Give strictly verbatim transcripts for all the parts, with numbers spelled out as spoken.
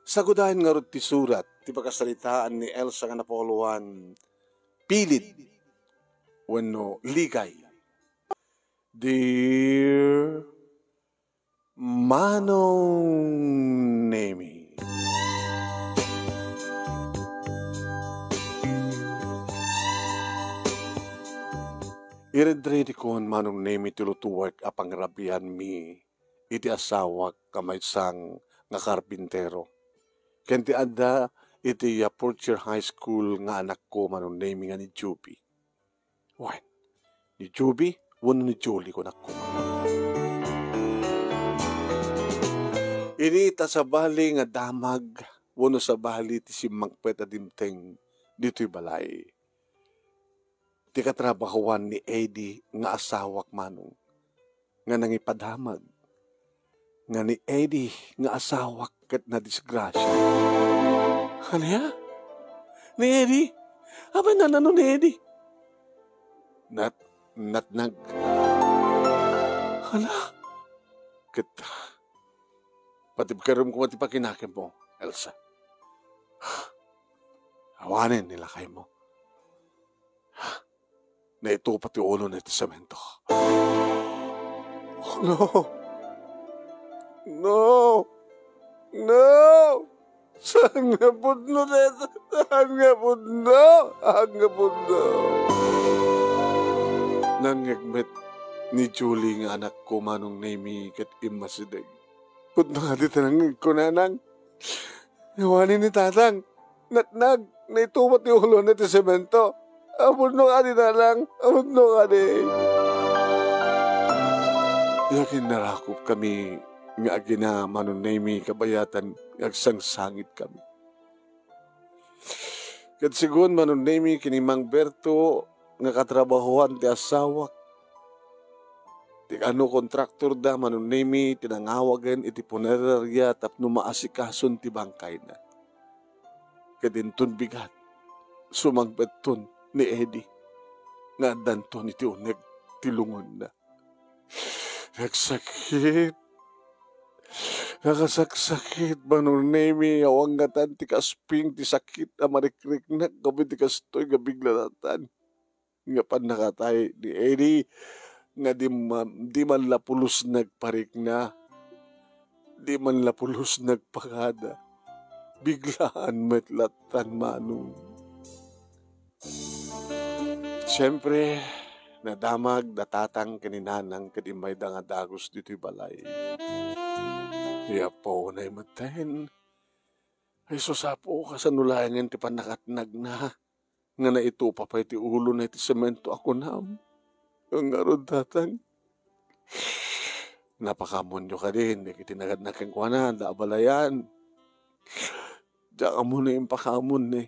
Sagudayen ngarud ti surat ti pakasaritaan ni Elsa nga napauluan, Pilid wenno Ligay. Dear Manong Nemi. Iredredikon, Manong Nemi, ti lutuek a pangrabianmi iti asawak a maysa nga karpintero, ken ti adda iti, ah, fourth year high school nga anakko, Manong Nemi, nga ni Juby. Wen, ni Juby wenno ni Julie, kunak koma. Idi ta sabali nga damag wenno sabali ti simmangpet a dimteng ditoy balay, ti katrabahoan ni Eddie nga asawak, Manong, nga nangipadamag nga ni Eddie nga asawak ket nadisgrasia. Ania? Ni Eddie? Apay, nanano ni Eddie? Nat-, natnag. Hala? Ket, patibkerem koma ti pakinakemmo, Elsa. Awanen ni lakaymo. Naitupa ti ulona iti semento. Oh, no. No. No. Saan nga pudno dayta? Saan nga pudno? Saan nga pudno? Nangngeg met ni Julie nga anakko, Manong Nemi, ket immasideg. Pudno kadi ti nangngegko, nanang. Awanen ni tatang. Natnag, naitupa ti ulona iti semento. Apudno kadi, nanang, apudno kadi. Yakin narakop kami nga agina, Manong Nemi, kabayatan nga agsangsangit kami. Ket sigun, Manong Nemi, ken ni Mang Berto nga katrabahoan ti asawak, ti kano kontraktorda, Manong Nemi, ti nangawagen iti punerarya tapno maasikason ti bangkayna. Ket inton bigat, sumangpetton ni Eddie nga addanton iti uneg ti lungonna. Nagsakit. Nakasaksakit, Manong Nemi, awan ngatan ti kasping ti sakit a marikriknak gapu iti kastoy nga bigla latan nga pannakatay ni Eddie nga di ma-, di man la pulos nagparikna, di man la pulos nagpakada. Biglaan met latan, Manong. Siempre, nadamag da tatang ken ni nanang ket immayda nga dagus ditoy balay. Yapo, nay metten. Ay, sus, Apo, kasano laengen ti pannakatnagna nga naitupa pay ti ulona iti semento a kunam? Ngarud, tatang, napakaammonyo kadin dagiti nagadna kenkuana, da abalayan. Diak ammo no impakaammo ni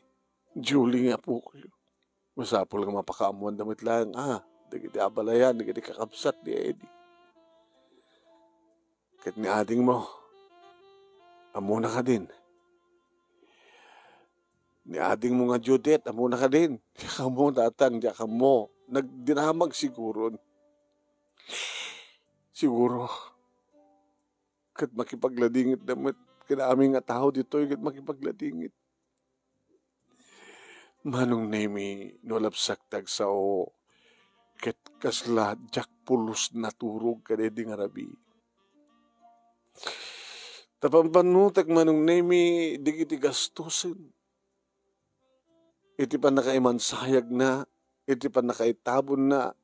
Julie nga apokayo. Masapul nga mapakaammoanda met laeng a dagiti abalayan dagiti kakabsat ni Eddie. Ket ni adingmo, ammona kadin. Ni adingmo nga Judith, ammona kadin. Diak ammo, tatang, diak ammo. Nagdinamag siguron. Siguro. Ket makipagladingitda met ken amin nga tao ditoy ket makipagladingit. Manong Nemi, no labsak ti agsao, ket kasla diak pulos naturog kadaydi nga rabii. Ta pampannutek, Manong Nemi, dagiti gastusen iti pannakaimansayagna, iti pannakaitabonna,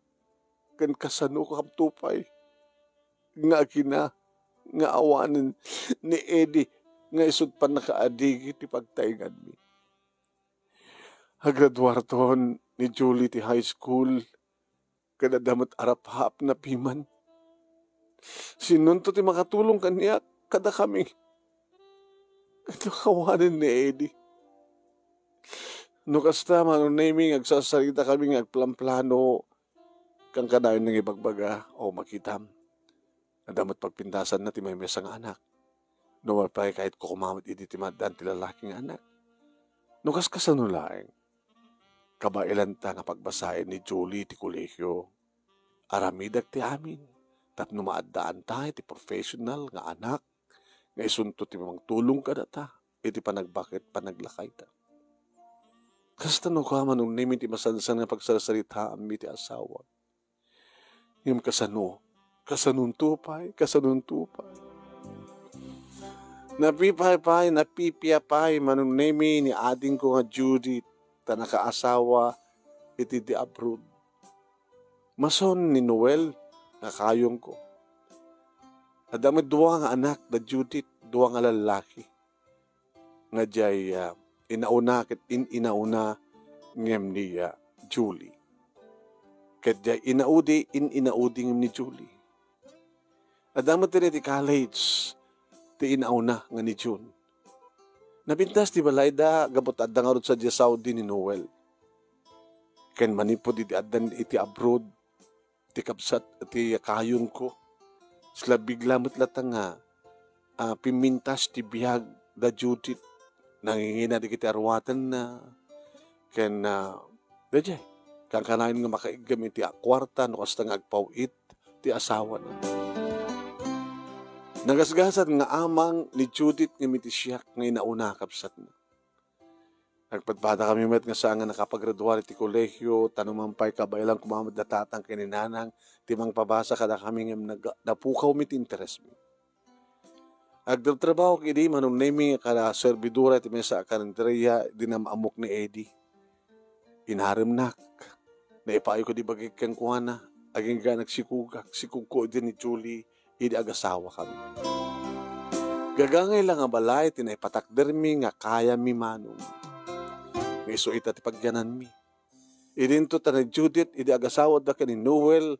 ken kasano kabto pay nga agina nga awanen ni Eddie nga isut' pannakaadigi ti pagtaenganmi. Agraduarton ni Julie ti high school, ket adda met arapaapna piman. Sinonto ti makatulong kaniak kadakami? Ket no awanen ni Eddie? No kasta, Manong Nemi, nga agsasaritakami nga agplamplano, kankanayon nangibagbaga, o makitam. Adda met pagpintasanna ti maymaysa nga anak. No mapay, kayatko koma met idi ti maaddaan ti lalaki nga anak. No kaskasano laeng, kabaelanta nga pagbasaen ni Julie ti kolehio. Aramidek ti amin tapno maaddaanta iti professional nga anak nga isunto ti mangtulong kadata. iti panagbaket panaglakayta. Kasta no kua, Manong Nemi, ti masansan nga pagsarsaritaam iti asawa. Ngem kasano? Kasanonto pay? Kasanonto pay? Napipay pay, napipia pay, Manong Nemi, ni adingko nga Judith, ta nakaasawa iti di abroad. Mason ni Noel nga kayongko. Adda met dua nga anak da Judith, dua nga lallaki. Nga diay, ah, inauna ket in-inauna ngem ni, ah, Julie. Ket diay inaudi, in-inaudi ngem ni Julie. Adda met iti college ti inauna nga ni June. Napintas ti balayda gapu ta adda ngarud sadiay Saudi ni Noel. Ken manipud idi addan iti abroad ti kabsat ti kayongko, sla bigla met latta nga, ah, pimmintas ti biag da Judith. Nangingina dagiti aruatenna, ken, ah, daydiay, kankanayon nga makaiggem iti a-, kuarta no kasta nga agpaw-it ti asawana. Nagasgasat nga amang ni Judith ngem iti siak nga inauna a kabsatna. Nagpadpadakami met nga saan nga nakapagraduar iti kolehio, ta numan pay kabaelan koma met da tatang ken ni nanang ti mangpabasa kadakami ngem nag-, napukawmi ti interesmi. Agtrabtrabahok idi, Manong Nemi, nga kada serbidora iti maysa a karinderya idi naam-ammok ni Eddie. Inaremnak. Naipaayko di bagik kenkuana. Agingga nagsikugak, sikugko idi ni Julie, idi agasawakami. Gagangay la nga balay ti naipatakdermi nga kayami, Manong. Nga isu ita ti pagyananmi. Idinto ta ni Judith, idi agasawada ken ni Noel,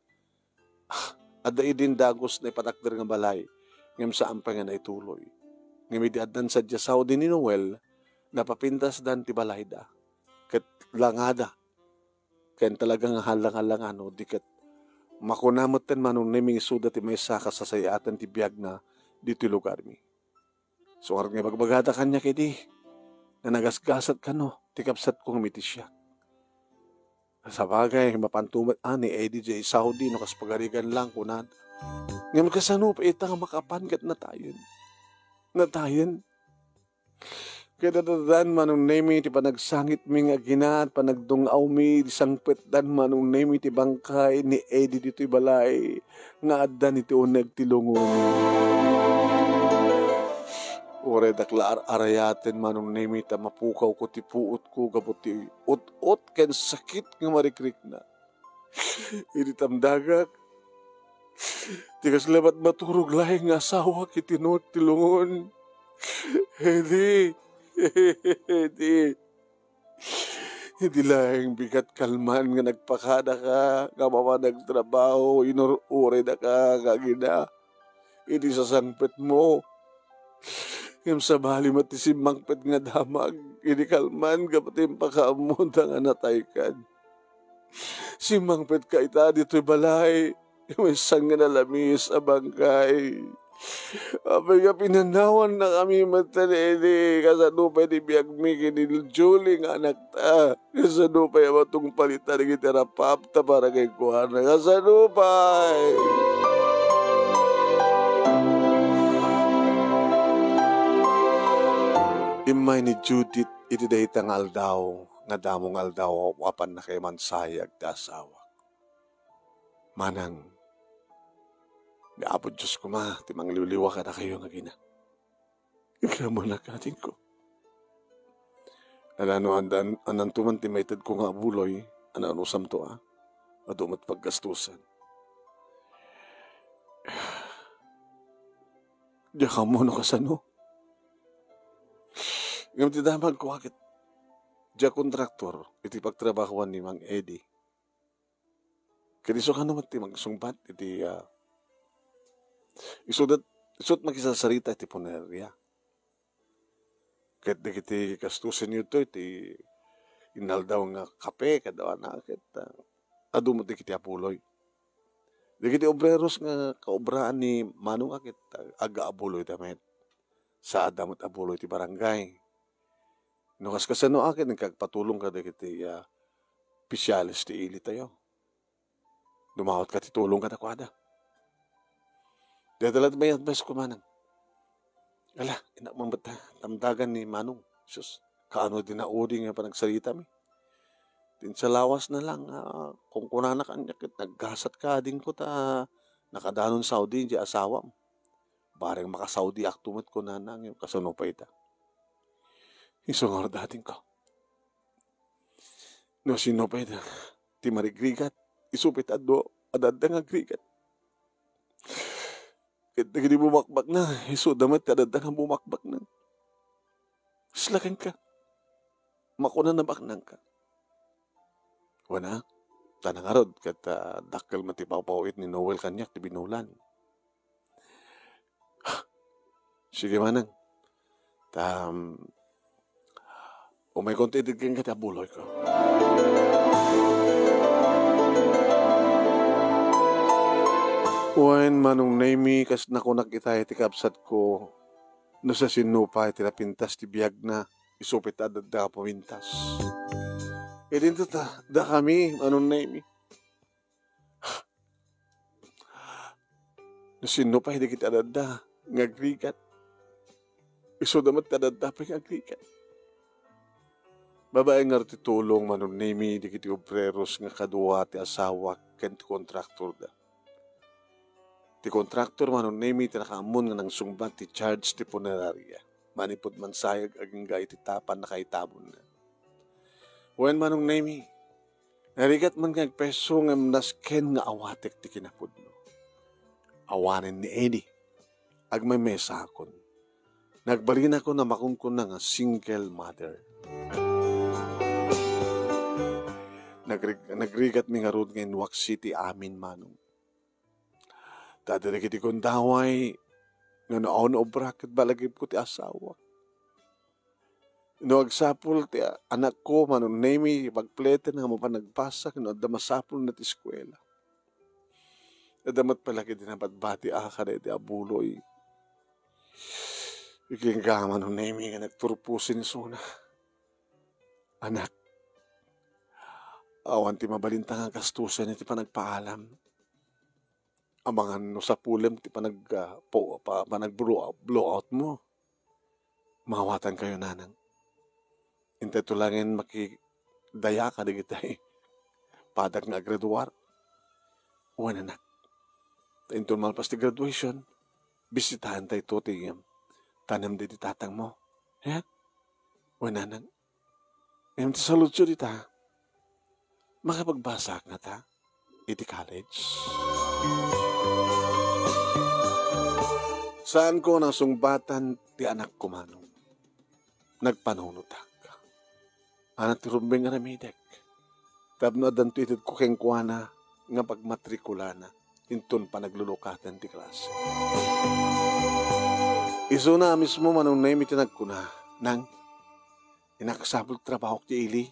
adda idin dagus naipatakder nga balay, ngem saan pay nga naituloy. Ngem idi addan sadiay Saudi ni Noel, napapintasdan ti balayda. Ket langada. Ken talaga nga hallang-hallang no di ket makuna metten, Manong Nemi, nga isuda ti maysa a kasasayaatan ti biagna ditoy lugarmi. So, ngarud nga ibagbagada kaniak idi nga nagasgasat kano ti kabsatko ngem iti siak. Sabagay, mapanto met a ni Eddie diay Saudi no kas pagarigan lang, kunada. Ngem kasano pay ita nga makapan ket natayen? Natayen? Kadadadan, Manong Nemi, ti panagsangitmi nga agina, panagdung-awmi, di sangpetdan, Manong Nemi, ti bangkay ni Eddie ditoy balay nga addan iti uneg ti lungon. Uray dakla ar-arayaten, Manong Nemi, ta mapukawko ti puotko gapu ti ut-ot ken sakit nga marikrikna. Idi tamdagak, ti kasla met maturog laeng nga asawak iti uneg ti lungon. Idi, idi, idi laeng bigat kalman nga nagpakadaka nga mapan agtrabaho, inur-uraydaka nga agina. Idi sasangpetmo, ngem sabali met ti simmangpet nga damag, idi kalman gapu ti impakaammoda nga nataykan. Simmangpetka ita ditoy balay, maysa nga nalamis a bangkay. Apay nga pinanawannakami metten idi, kasano pay ti biagmi ken ni Julie nga anakta? Kasano pay a matungpal ita dagiti rapap ta para kenkuana? Kasano pay? Immay ni Judith iti dayta nga aldaw, nga damo nga aldaw a pannakaimansayag ti asawak. Manang, ni Apo Dios koma ti mangliwliwa kadakayo nga agina. Agraman a katingko. Ala no, andan-, ananto man ti maitedko nga abuloy, ananusamto a? Adu met paggastusan. Diak ammo no kasano. Ngem ti damagko a ket, dia kontraktor iti pagtrabahoan ni Mang Eddie. Ket isu kano met ti magsungbat iti, ah, isudet, isu't makisarsarita iti punerarya. Ket dagiti gastusenyo ditoy ti inaldaw nga kape, kadua na, ket, ah, adu met dagiti abuloy. Dagiti obreros nga kaobraan ni Manong a ket, ah, agaabuloyda met. Saanda met abuloy ti barangay. No kas-, kasano a ket nagkagpatulong kadagiti, ah, opisyales ti ili tayo. Dumawatka ti tulong kadakuada. Dayta latta may advice ko, Manang. Ala, innak man met ta, tamdagan ni Manong. Sus, kaano di naudi nga panagsaritami. Ti insalawas na lang, ah, kunkunana kaniak ket naggasatka adingko ta nakadanon Saudi diay asawam. Bareng makasaudiakto met kunana, ngem kasano pay ita? Isu ngarud adingko. No sino pay ita ti marigrigat, isu pay ti adu, adda nga agrigat. Ket dagiti bumakbakna, isuda met ti adda nga bumakbakna. Kasla kenka. Makunana baknangka. Wen a, ta ngarud, ket, ah, dakkel met ti pawpawit ni Noel kaniak ti binulan. Sige, manang. Ta, um, umaykon ti itedko iti abuloyko. Wen, Manong Nemy, kas nakunak ita iti kabsatko, no siasino pay ti napintas ti biagna, isu pay ti adda a pumintas. Idinto ta, dakami, Manong Nemy. No sino pay dagiti adda nga agrigat, isuda met ti adda pay nga agrigat. Babaen ngarud ti tulong, Manong Nemy, dagiti obreros nga kadua ti asawak ken ti kontraktorda. Ti kontraktor, Manong Nemy, ti nakaammon nga nangsungbat ti charge ti punerarya manipud mansayeg agingga iti tapan nakaitabonna. Wen, Manong Nemy, narigat man nga agpeso ngem nasken nga awatek ti kinapudno. Awanen ni Eddie, agmemesakon. Nagbalinakon a makunkunna nga single mother. Nagrig-, nagrigatmi ngarud nga inwak siti amin, Manong. Ta dagiti gundaway nga naon obra ket balagipko ti asawak. No agsapul ti anakko, Manong Nemy, pagpleten nga mapan nagbasa ken no adda masapulna ti eskuela. Adda met pay la ket di nabatbati a kadaydi a buloy. Ikingga, Manong Nemy, nga nagturpo sensona. Anak, awan ti mabalinta nga gastusen iti panagpaalam. Amangan no sapulem ti panag-, ah, po-, pa-, panag-blow-, blowout mo. Maawatankayo, nanang. Intay to laengen makidaya kadagiti padak nga agraduar. Wen, anak. Ta inton malpas ti graduation, bisitaentayto ti, um, tanem daydi tatangmo. He? Wen, nanang. Ngem ti saludsod ita, makapagbasaak ngata iti college? Saanko nasungbatan ti anakko, Manong. Nagpanunotak. Ania ti rumbeng nga aramidek tapno addanto itedko kenkuana nga pagmatrikulana inton panaglulukaten ti klase. Isuna a mismo, Manong Nemy, ti nagkuna, Nang, innak a sapul ti trabahok diay ili.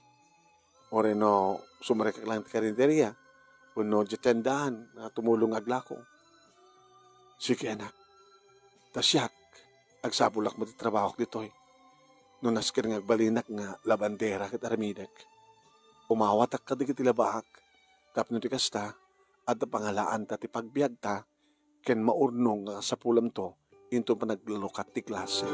Uray no sumarikak laeng ti karinderia wenno diay tiendaan nga tumulong nga aglako. Sige, anak. Ta siak, agsapulak met ti trabahok ditoy. No nasken nga agbalinak nga labandera ket aramidek, umawatak kadagiti labaak tapno ti kasta, adda pangalaanta ti pagbiagta ken maurnong nga kasapulanto inton panaglukat ti klase.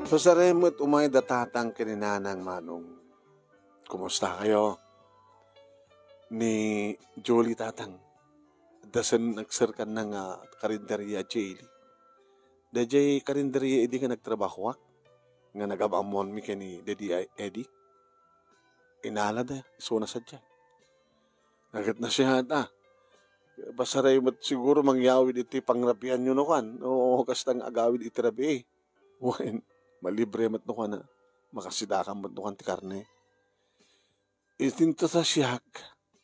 Pasarem met umay da tatang ken ni nanang, Manong. Kumusta kayo? Ni Julie, tatang. Dasen nagserkan na nga karinderya, Julie. Dayjay karinderya idi nga nagtrabahoak, nga nagam-ammoanmi ken ni Daddy Eddie. Inalada, isuna sadiay. Nagat na siya ata. Basaray met siguro mangyawid iti pangrabianyo no kan. O, kasta nga agawid iti rabii. Wen, malibre met no kan, a, makasidakan met no kan ti karne. Itinta ta siak,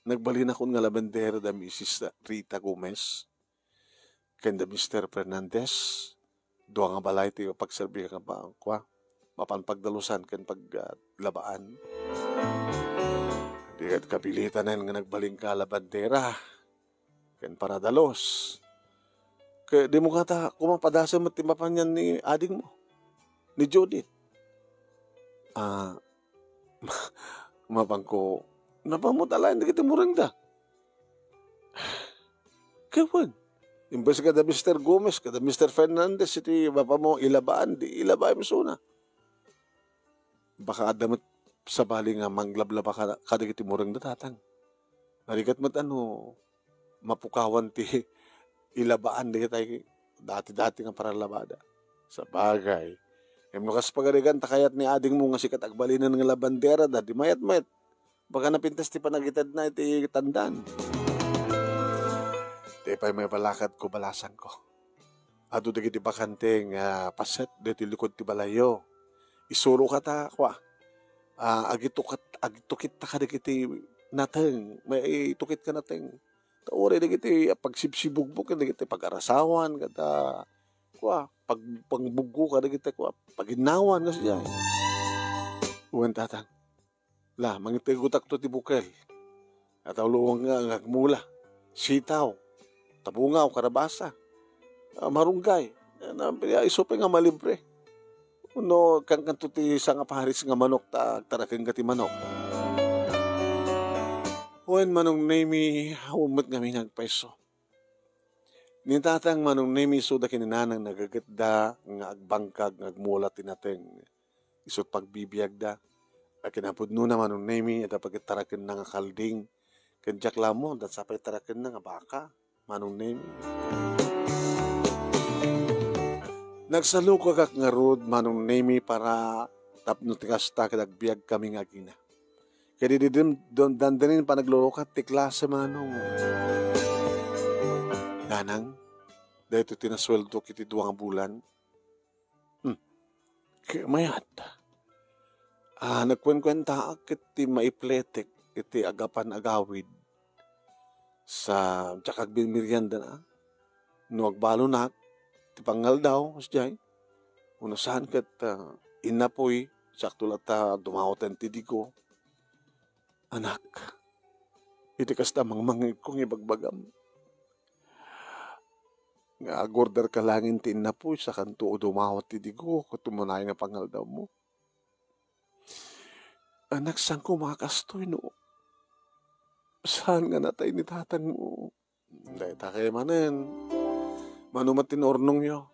nagbalinakon nga labandera da Misis Rita Gomez ken da Mister Fernandez, dua nga balay ti pagserbi nga pa-, kua, mapan pagdalusan ken pag-, ah, labaan. Di ket kapilitanen nga nagbalin ka labandera ken paradalus. Ket dimo ngata koma padasen met ti mapan yan ni adingmo, ni Judith. Ah, mapanko, napan met alaen dagiti murengda. Ket wen, imbes kada Mister Gomez, kada Mister Fernandez, iti bapam ilabaan, di ilabaem isuna. Baka adda met sabali nga manglablaba ka-, kadagiti murengda, tatang. Narigat met ano, mapukawan ti ilabaan dagiti dati-dati nga paralabada. Sabagay, ngem no kas pagarigan ta kayat ni adingmo nga sika ti agbalinen nga labanderada, di mayat met. Baka napintas ti panagitedna iti tandan. Ti pay maibalakadko, balasangko. Adu dagiti bakante nga paset ditoy likod ti balayyo. Isuroka ta, kua, ah, agitukat-, agitukitta kadagiti nateng, maitukitka nateng. Ta uray dagiti pagsibsibugbog, dagiti pagarasawan, ket, kua, pag-, pangbuggo kadagiti, kua, paginnawan, nga siya. Wen, tatang. La, mangitegotakto ti bukel. Ataw luang nga, nga agmula. Sitaw. Tabungaw, karabasa. Ah, marunggay. Ah, na, ya, isu pay nga malibre. No, kankanto ti sangaparis nga manok, ta agtarakenka ti manok. Wen, Manong Nemi, awan met ngamin nga agpayso. Ni tatang Manong Nemi isuda ken ni nanang nagagetda nga agbangkag nga agmula ti nateng. Isut' pagbibiagda. A kinapudnona, Manong Nemi, adda pagitarakenna nga kalding. Ken diak la ammo, adda sa pay itarakenna nga baka, Manong Nemi. Nagsalukagak ngarud, Manong Nemi, para tapno ti kasta ket agbiagkami nga agina. Ket idi dim-, dam-, dandanin panaglukat ti klase, Manong. Nanang, daytoy ti nasueldok iti dua nga bulan. Hmm. Ket mayat. Ah, nagkuenkuentaak ket ti maipletek iti agapan agawid. Sa diak agmeriendana. No agbalonak, ti pangaldaw, kasdiay. Wenno saan ket, ah, innapoy, sakto latta dumawaten ti digo. Anak, iti kasta mangmangngegko nga ibagbagam. Nga agorder ka laeng ti innapoy, sakanto dumawat ti digo, ket umanay nga pangaldawmo. Anak, saanko makakastoy no saan nga natay ni tatangmo? Dayta kay manen, mano met ti naurnongyo?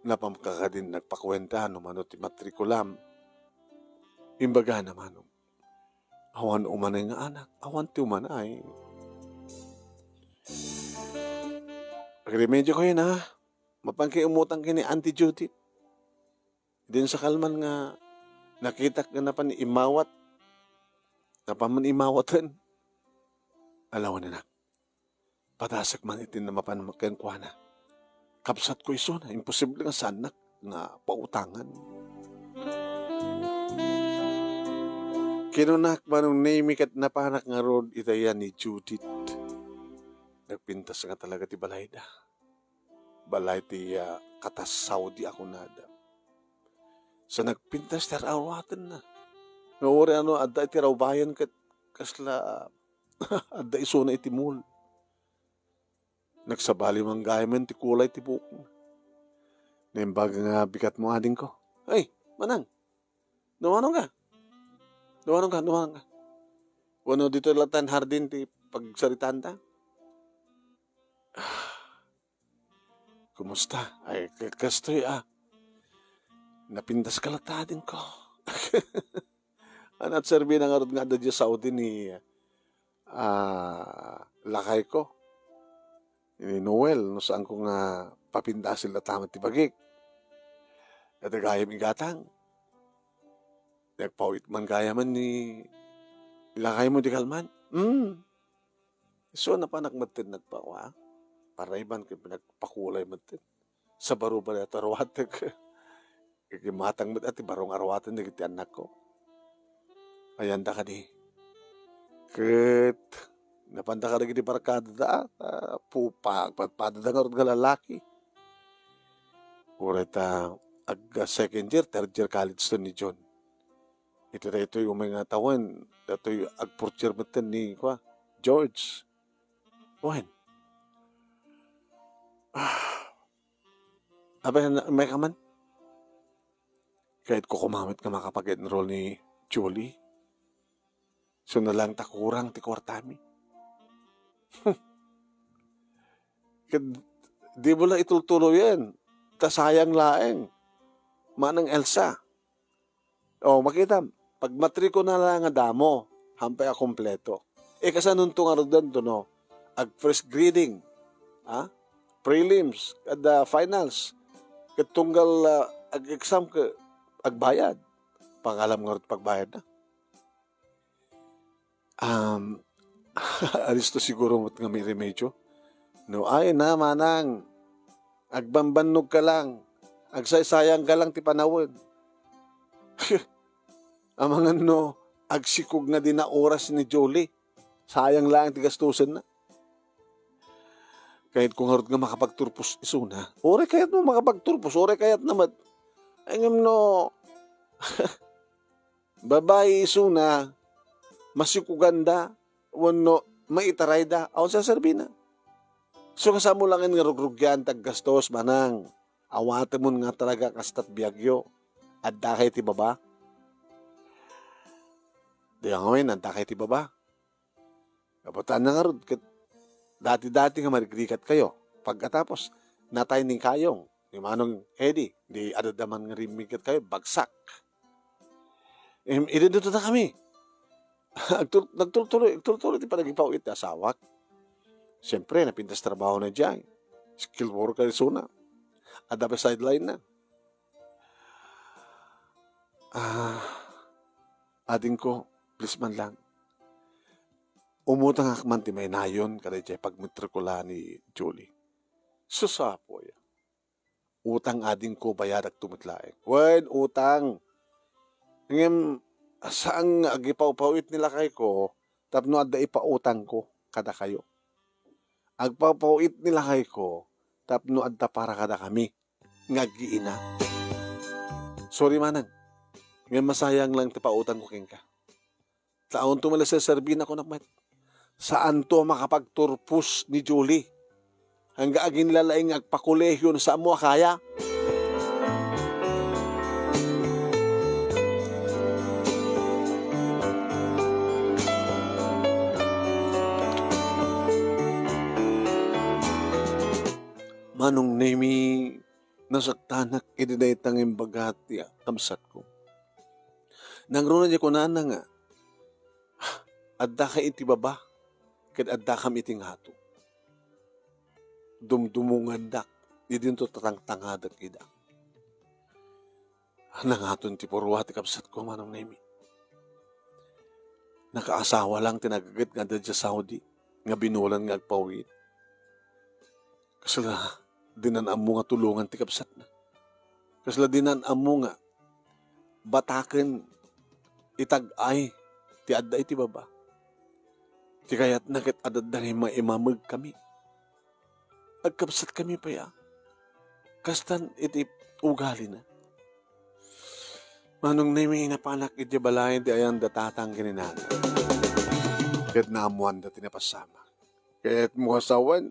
Napanka kadin nagpakuenta no mano ti matrikulam? Imbagana, Manong. Awan umanay nga anak, awan ti umanay. Agremedio kayo na, mapanki umutang kini Auntie Judith. Din sakal man nga nakitak nga napan imawat, napan man imawaten. Alawan, anak. Padasek man iti na mapan kenkuana. Kabsatko isuna, imposible nga saannak nga pautangan. Kinunak, Manong Nemi, ket napanak ngarud itayan ni Judith. Nagpintas nga talaga ti balayda. Balay ti, ah, katas Saudi a kunada. Sa nagpintas ti ar-aruatenna. Nga uray ano, adda iti rawbayan ket kasla adda isuna iti mall. Nagsabali man gayamen ti kulay ti buokna. Naimbag nga bigatmo, adingko. Ay, manang, dumanong ka. Dumanong ka, dumanong ka. Wenno ditoy latta hardin ti pagsaritaanta? Kumusta? Ay, ka-, kastoy, ah. Napintas ka latta, adingko. Ania ti serbina ngarud nga adda diay Saudi ni, ah, lakayko, ni Noel, no saanko nga papintasen latta met ti bagik. Adda gayam igatang. Nagpawit man gayamen ni lakaymo di kalman. Hmm. Isu a napanak metten nagpakua. Parayban ken pinagpakulay metten. Sa baro pay ti aruatek. Imatang met ti baro nga aruaten dagiti annakko. Ayanda kadi. Ket napanda kadagiti barkadada, ah, pupa, padpadada ngarud nga lalaki. Uray ta ag second year, third year college to ni John. Iti daytoy umay nga tawen, daytoy ag fourth year metten ni, kua, George. Wen. Ah. Apay, na-, umay ka man? Kayatko koma met nga makapag-enroll ni Julie. Isu na lang ta kurang ti kuartami. Ket dimo la itultuloyen, ta sayang laeng. Manang Elsa. O, makitam, pagmatrikuna la nga damo, hampay a kompleto. E, kasanonto ngarud danto, no? Ag-first grading, ha? Prelims, kada finals. Ket tunggal, ah, ag-exam ket agbayad. Pangalam ngarud pagbayadna. Um, alisto siguro met nga may remedyo. No, ay na, manang. Agbambannog ka lang. Agsaysayang ka lang ti panawen. Amangan no, agsikog nga di na oras ni Julie. Sayang lang ti gastusenna. Kayat ko ngarud nga makapagturpos isuna. Uray kayat mo makapagturpos, uray kayat na met. Ay, ngem no, babai isuna, masikoganda, wenno maitarayda, awan saserbina. So, kasamo langen nga rugrugian ti aggastos, manang. Awatemon nga talaga kastat biagyo. Adda kay ti baba? Di ngamin, adda kay ti baba? Kabataan na ngarud, ket dati-dati nga marigrigat kayo. Pagkatapos, natay ni Kayong, ni Manong Eddie, di adda man nga rimmiggat kayo, bagsak. Em, idi dito na kami. Agtul-, nagtultuloy, agtultuloy ti panagipaw-it ti asawak. Siyempre, napintas trabaho na diay. Skilled worker isuna. Adda pa sideline na. Ah, adingko, please man lang. Umutangak man ti mainayon kadaydiay pagmatrikula ni Julie. Sus, apo, ya. Utang adingko, bayadak to met laeng. Wen, utang. Ngem, saan nga agipawpaw-it ni lakayko tapno adda ipautangko kadakayo. Agpawpaw-it ni lakayko tapno adda para kadakami nga aggiina. Sorry, manang. Ngem masayang lang ti pautangko kenka. Ta awanto met la serserbi, kunak met. Saanto a makapagturpos ni Julie. Angga aginlalaing nga agpakolehio no saan mo a kaya. Manong Nemi, nasaktanak idi dayta nga imbaga ti kabsatko. Nangruna diay kunana nga, "Addaka iti baba, ket addakam iti ngato." Dumdumongandak, idinto tatangtangadak ida. Nangaton ti purwa ti kabsatko, Manong Nemi. Nakaasawa lang ti nagaget nga adda diay Saudi, nga binulan nga agpaw-it. Kasla dinan ammo nga tulongan ti kabsatna. Kasla dinan ammo nga bataken itag-ay ti adda iti baba. Ti kayatna ket adda nga maimamegkami. Agkabsatkami pay a. Kastan iti ugalina. Manong Nemi, napanak idiay balay ti ayan da tatang ken ni nanang. Ket naammoanda ti napasamak. Kayatmo a sawen,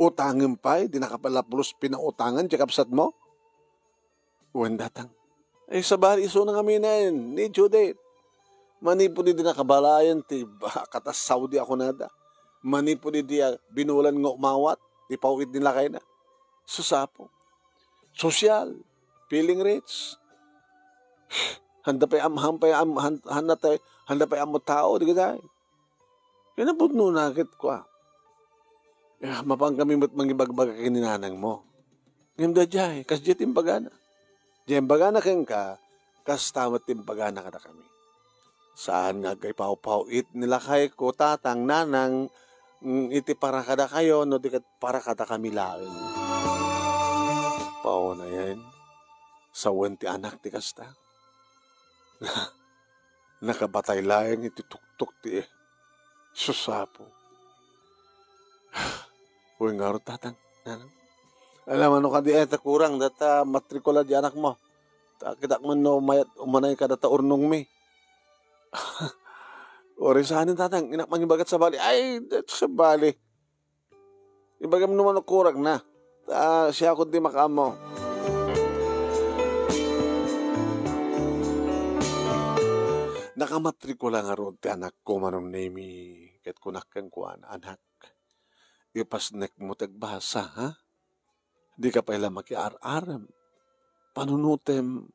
utangem pay, di nakapalaplos pinautangan ti kabsatmo? Wen, tatang. Ay, sabali isuna ngamin ni Judith. Manipud idi nakabalayan ti ba-, katas Saudi a kunada. Manipud idi, ah, binulan nga umawat, ti paw-it ni lakayna. Sus, apo. Sosyal, feeling rich. Handa pay am-, han pay am-, han-, handa tay-, handa pay ammo tao, di kadi? Kinapudnona ket kua, "Eh, mapankami met mangibagbaga ken ni nanangmo." Ngem daydiay, kasdiay ti imbagana. Diay imbagana kenka, kasta met ti imbagana kadakami. Saan nga agipawpaw-it ni lakayko, tatang, nanang, mm, iti para kadakayo, no di ket para kadakami laeng. Paonayen, sawen ti anak ti kasta. Nakabatay laeng iti tuktok ti, sus, apo. Wen ngarud, tatang, nanang. Alam, ano kadi, eh, ta kurang, data matrikula di anakmo. Ta kitak man no mayat umanay ka data urnongmi. Uri saan, tatang, inak mangibagat sabali. Ay, dito sabali. Ibagam no mano kuragna. Ta siak ti makaammo. Nakamatrikula ngarud ti anakko, Manong Nemi, ket kunak kenkuana, "Anak, ipasnekmo ti agbasa, ha? Dika pay la makiar-arem. Panunotem,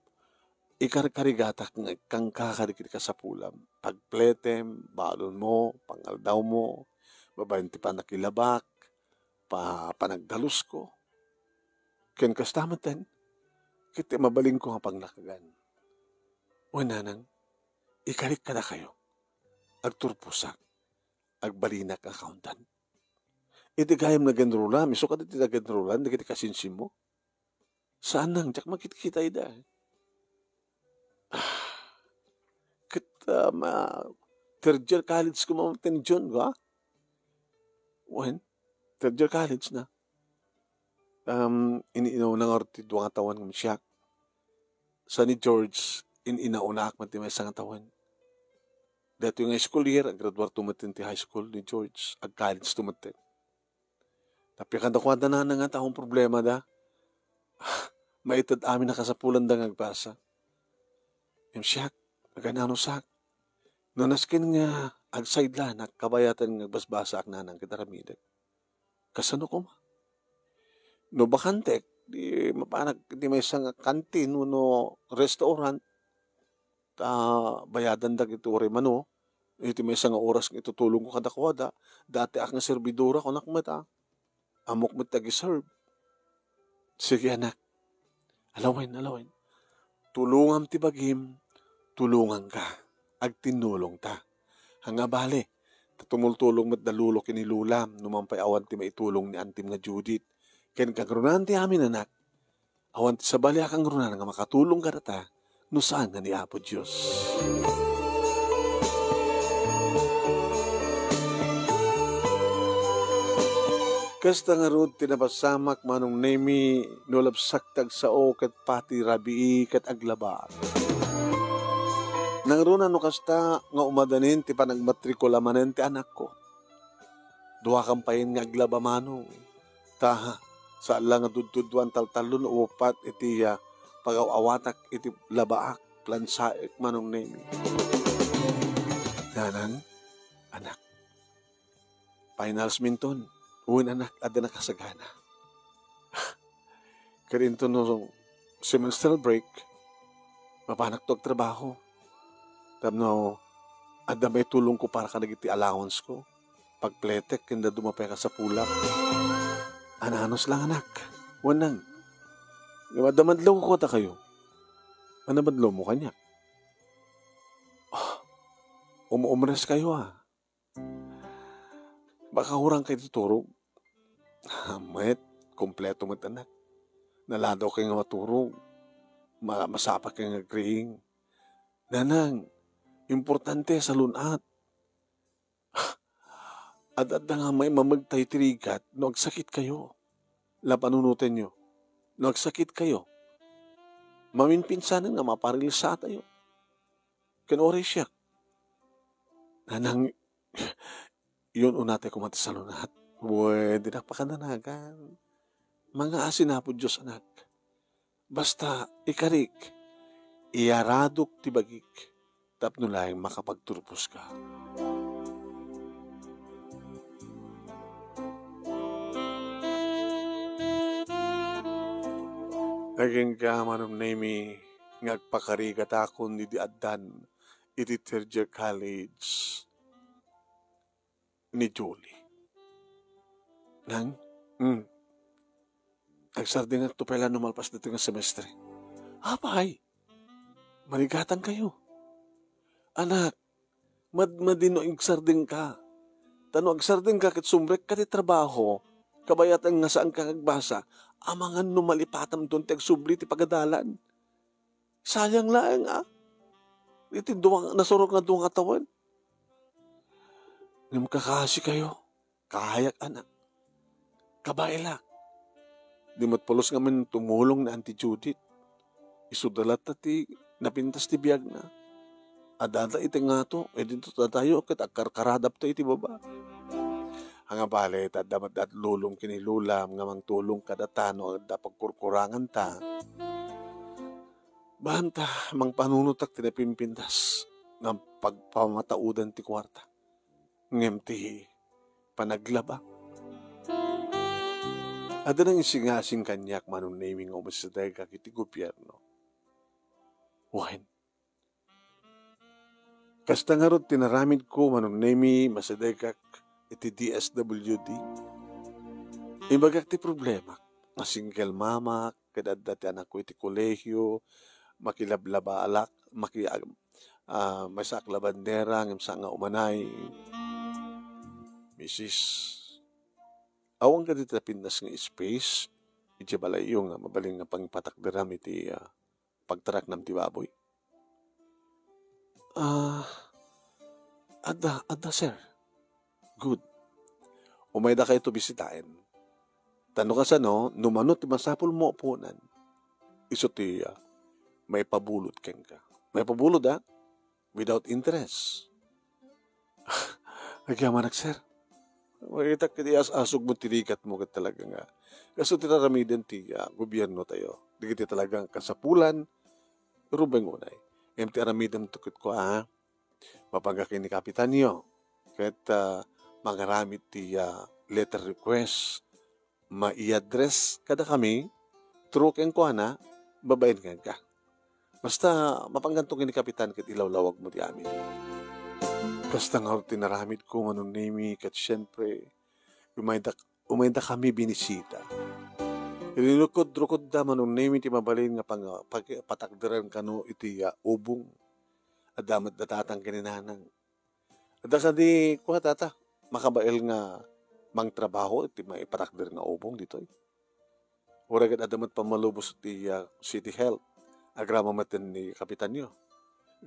ikarkarigatak nga ikkanka kadagiti kasapulam. Pagpletem, balonmo, pangaldawmo, babaen ti pannakilabak, pa-, panagdalusko. Ken kasta metten, ket ti mabalinko nga panglakegan. Wen, nanang, ikarik kadakayo. Agturposak. Agbalinak nga kauntan. Iti gayam nagenrulam, isu kadi ti nagenrulam dagiti kasinsinmo? Saan nang, diak makitkita ida. Ah, ket, ah, ma-, third year college ko mamanten ni John, ha? Wen, third year college na. Um, in-, inauna ngarud ti dua nga tawen ngem siak. Sa ni George, in-, inaunaak met ti maysa nga tawen. Daytoy nga school year, aggraduar to met ti high school ni George, ag-college to met. Tapno kadakuada nanang nga tawen problema da. Maited amin a kasapulanda nga agbasa. Ngem siak, agan-anusak. No nasken nga agsaydlanak, kabayaten nga agbasbasaak nanang ket aramidek. Kasano koma? No bakantek, di mapanak iti maysa nga kantin wenno restaurant, ta bayadandak iti uray mano, iti maysa nga oras nga itutulongko kadakuada, datiak nga serbidora, kunak met a, ammok met ti agiserve. Sige, anak. Alawen, alawen. Tulongam ti bagim, tulonganka. Agtinnulongta. Ania bale, ta tumultulong met da Lolo ken ni Lola, no man pay awan ti maitulong ni Antim nga Judith. Ken kangrunan ti amin, anak. Awan ti sabali a kangrunan nga makatulong kadata no saan nga ni Apo Dios. Kasta ngarud ti napasamak, Manong Nemi, no labsak ti agsao ket pati rabii ket aglaba. Nangruna no kasta nga umadanin ti panagmatrikula manen ti anakko. Duakam payen nga aglaba, Manong. Ta, saan la nga dudduduan taltallo no uppat iti, ah, pagaw-awatak iti labaak, plansaek, Manong Nemi. Nanang, anak. Finals minton. Wen, anak, adda nakasagana. Ket inton no semestral break, mapanakto agtrabaho. Tapno adda maitulongko para kadagiti allowance ko. Pagpletek ken dadduma pay a kasapulak. Ananus lang, anak. Wen nang, ngem adda madlawko kadakayo. Ania madlawmo kaniak? Ah, um-, umres kayo, ah. Makaurang kay ti turog. Met, kompleto met, anak. Naladaw kay nga maturog. Ma-, masapa kay nga agriing. Nanang, importante, salun-at. Ad-adda nga maimameg tayo ti rigat no agsakit kayo. La panunotenyo. No agsakit kayo, maminpinsanen nga maparilsa tayo. Ken uray siak. Nanang, yun unatay koma ti salun-at. Wen, dinak pakadanagan. Mangaasi ni Apo Dios, anak. Basta, ikarik, iyaradok ti bagik, tapno laeng makapagturposka. Agingga, Manong Nemi, nga agpakarigatakon idi addan iti third year college ni Julie. Nang? Hmm. Agsardingakto pay la no malpas ditoy nga semestre. Apay, marigatan kayo. Anak, madmadi no agsardingka. Ta no agsardingka ket sumrekka ti trabaho, kabayatan nga saanka nga agbasa, amangan no malipatamton ti agsubli ti pagadalan. Sayang laeng, a. Iti dua, nasurok nga dua nga tawen. Ngem kakaasi kayo. Kahayak, anak. Kabaelak. Di met pulos ngamin tumulong ni Auntie Judith. Isuda latta ti napintas ti biagna. Adda iti ngato, idinto datayo ket agkarkaradapto iti baba. Ania bale, ta adda met dat lulong ken ni Lola nga mangtulong kadata no adda pagkurkuranganta. Banta, mangpanunotak ti napimpintas nga pagpamataudan ti kuarta. Ngem ti panaglaba, Adda nangisingasing kaniak, Manong Nemi, nga umasidegak iti gobierno. Wen, kasta ngarud ti naramidko, Manong Nemi, masidegak iti D S W D. Imbagak ti problema, nga single mama, ket adda ti anakko iti kolehio, makilablabaalak, maki-, ah, maysaak labandera, ngem saan nga umanay. Misis, awan kadi ti napintas nga space idiay balayyo nga mabalin nga pangipatakderam iti, ah, pagtaraknam ti baboy? Ah, adda, adda, sir. Good. Umaydakayto bisitaen. Ta no kasano, no mano ti masapulmo a puonan, isu ti, ah, maipabulod kenka. Maipabulod, ah? Without interest. Agyamanak, sir. Makitak iti as-asugmo ti rigatmo ket talaga nga kastoy ti aramiden ti, ah, gobierno tayo. Dagiti talagang kasapulan, rubay ngunay. Ngem ti aramidem to ket kua, ah, mapanggak ni kapitanyo. Ket, ah, mangaramid ti, ah, letter request ma-i-address kadakami through kenkuana, babaen kenka. Basta, mapangganto ken ni Kapitan ket ilawlawagmo ti amin. Kasta ngarud ti naramidko, Manong Nemi, ket siempre, umayda, umayda kami binisita. Rinukod-rukodda, Manong Nemi, ti mabalin nga pang-, pag-, patakderan kano iti, ah, ubong. Adda met da tatang ken ni nanang. Adda kadi, kua, tata, makabael nga mangtrabaho iti maipatakder nga ubong ditoy. Uray ket adda met pammalubos ti, ah, City Health. Agrama met ni kapitanyo.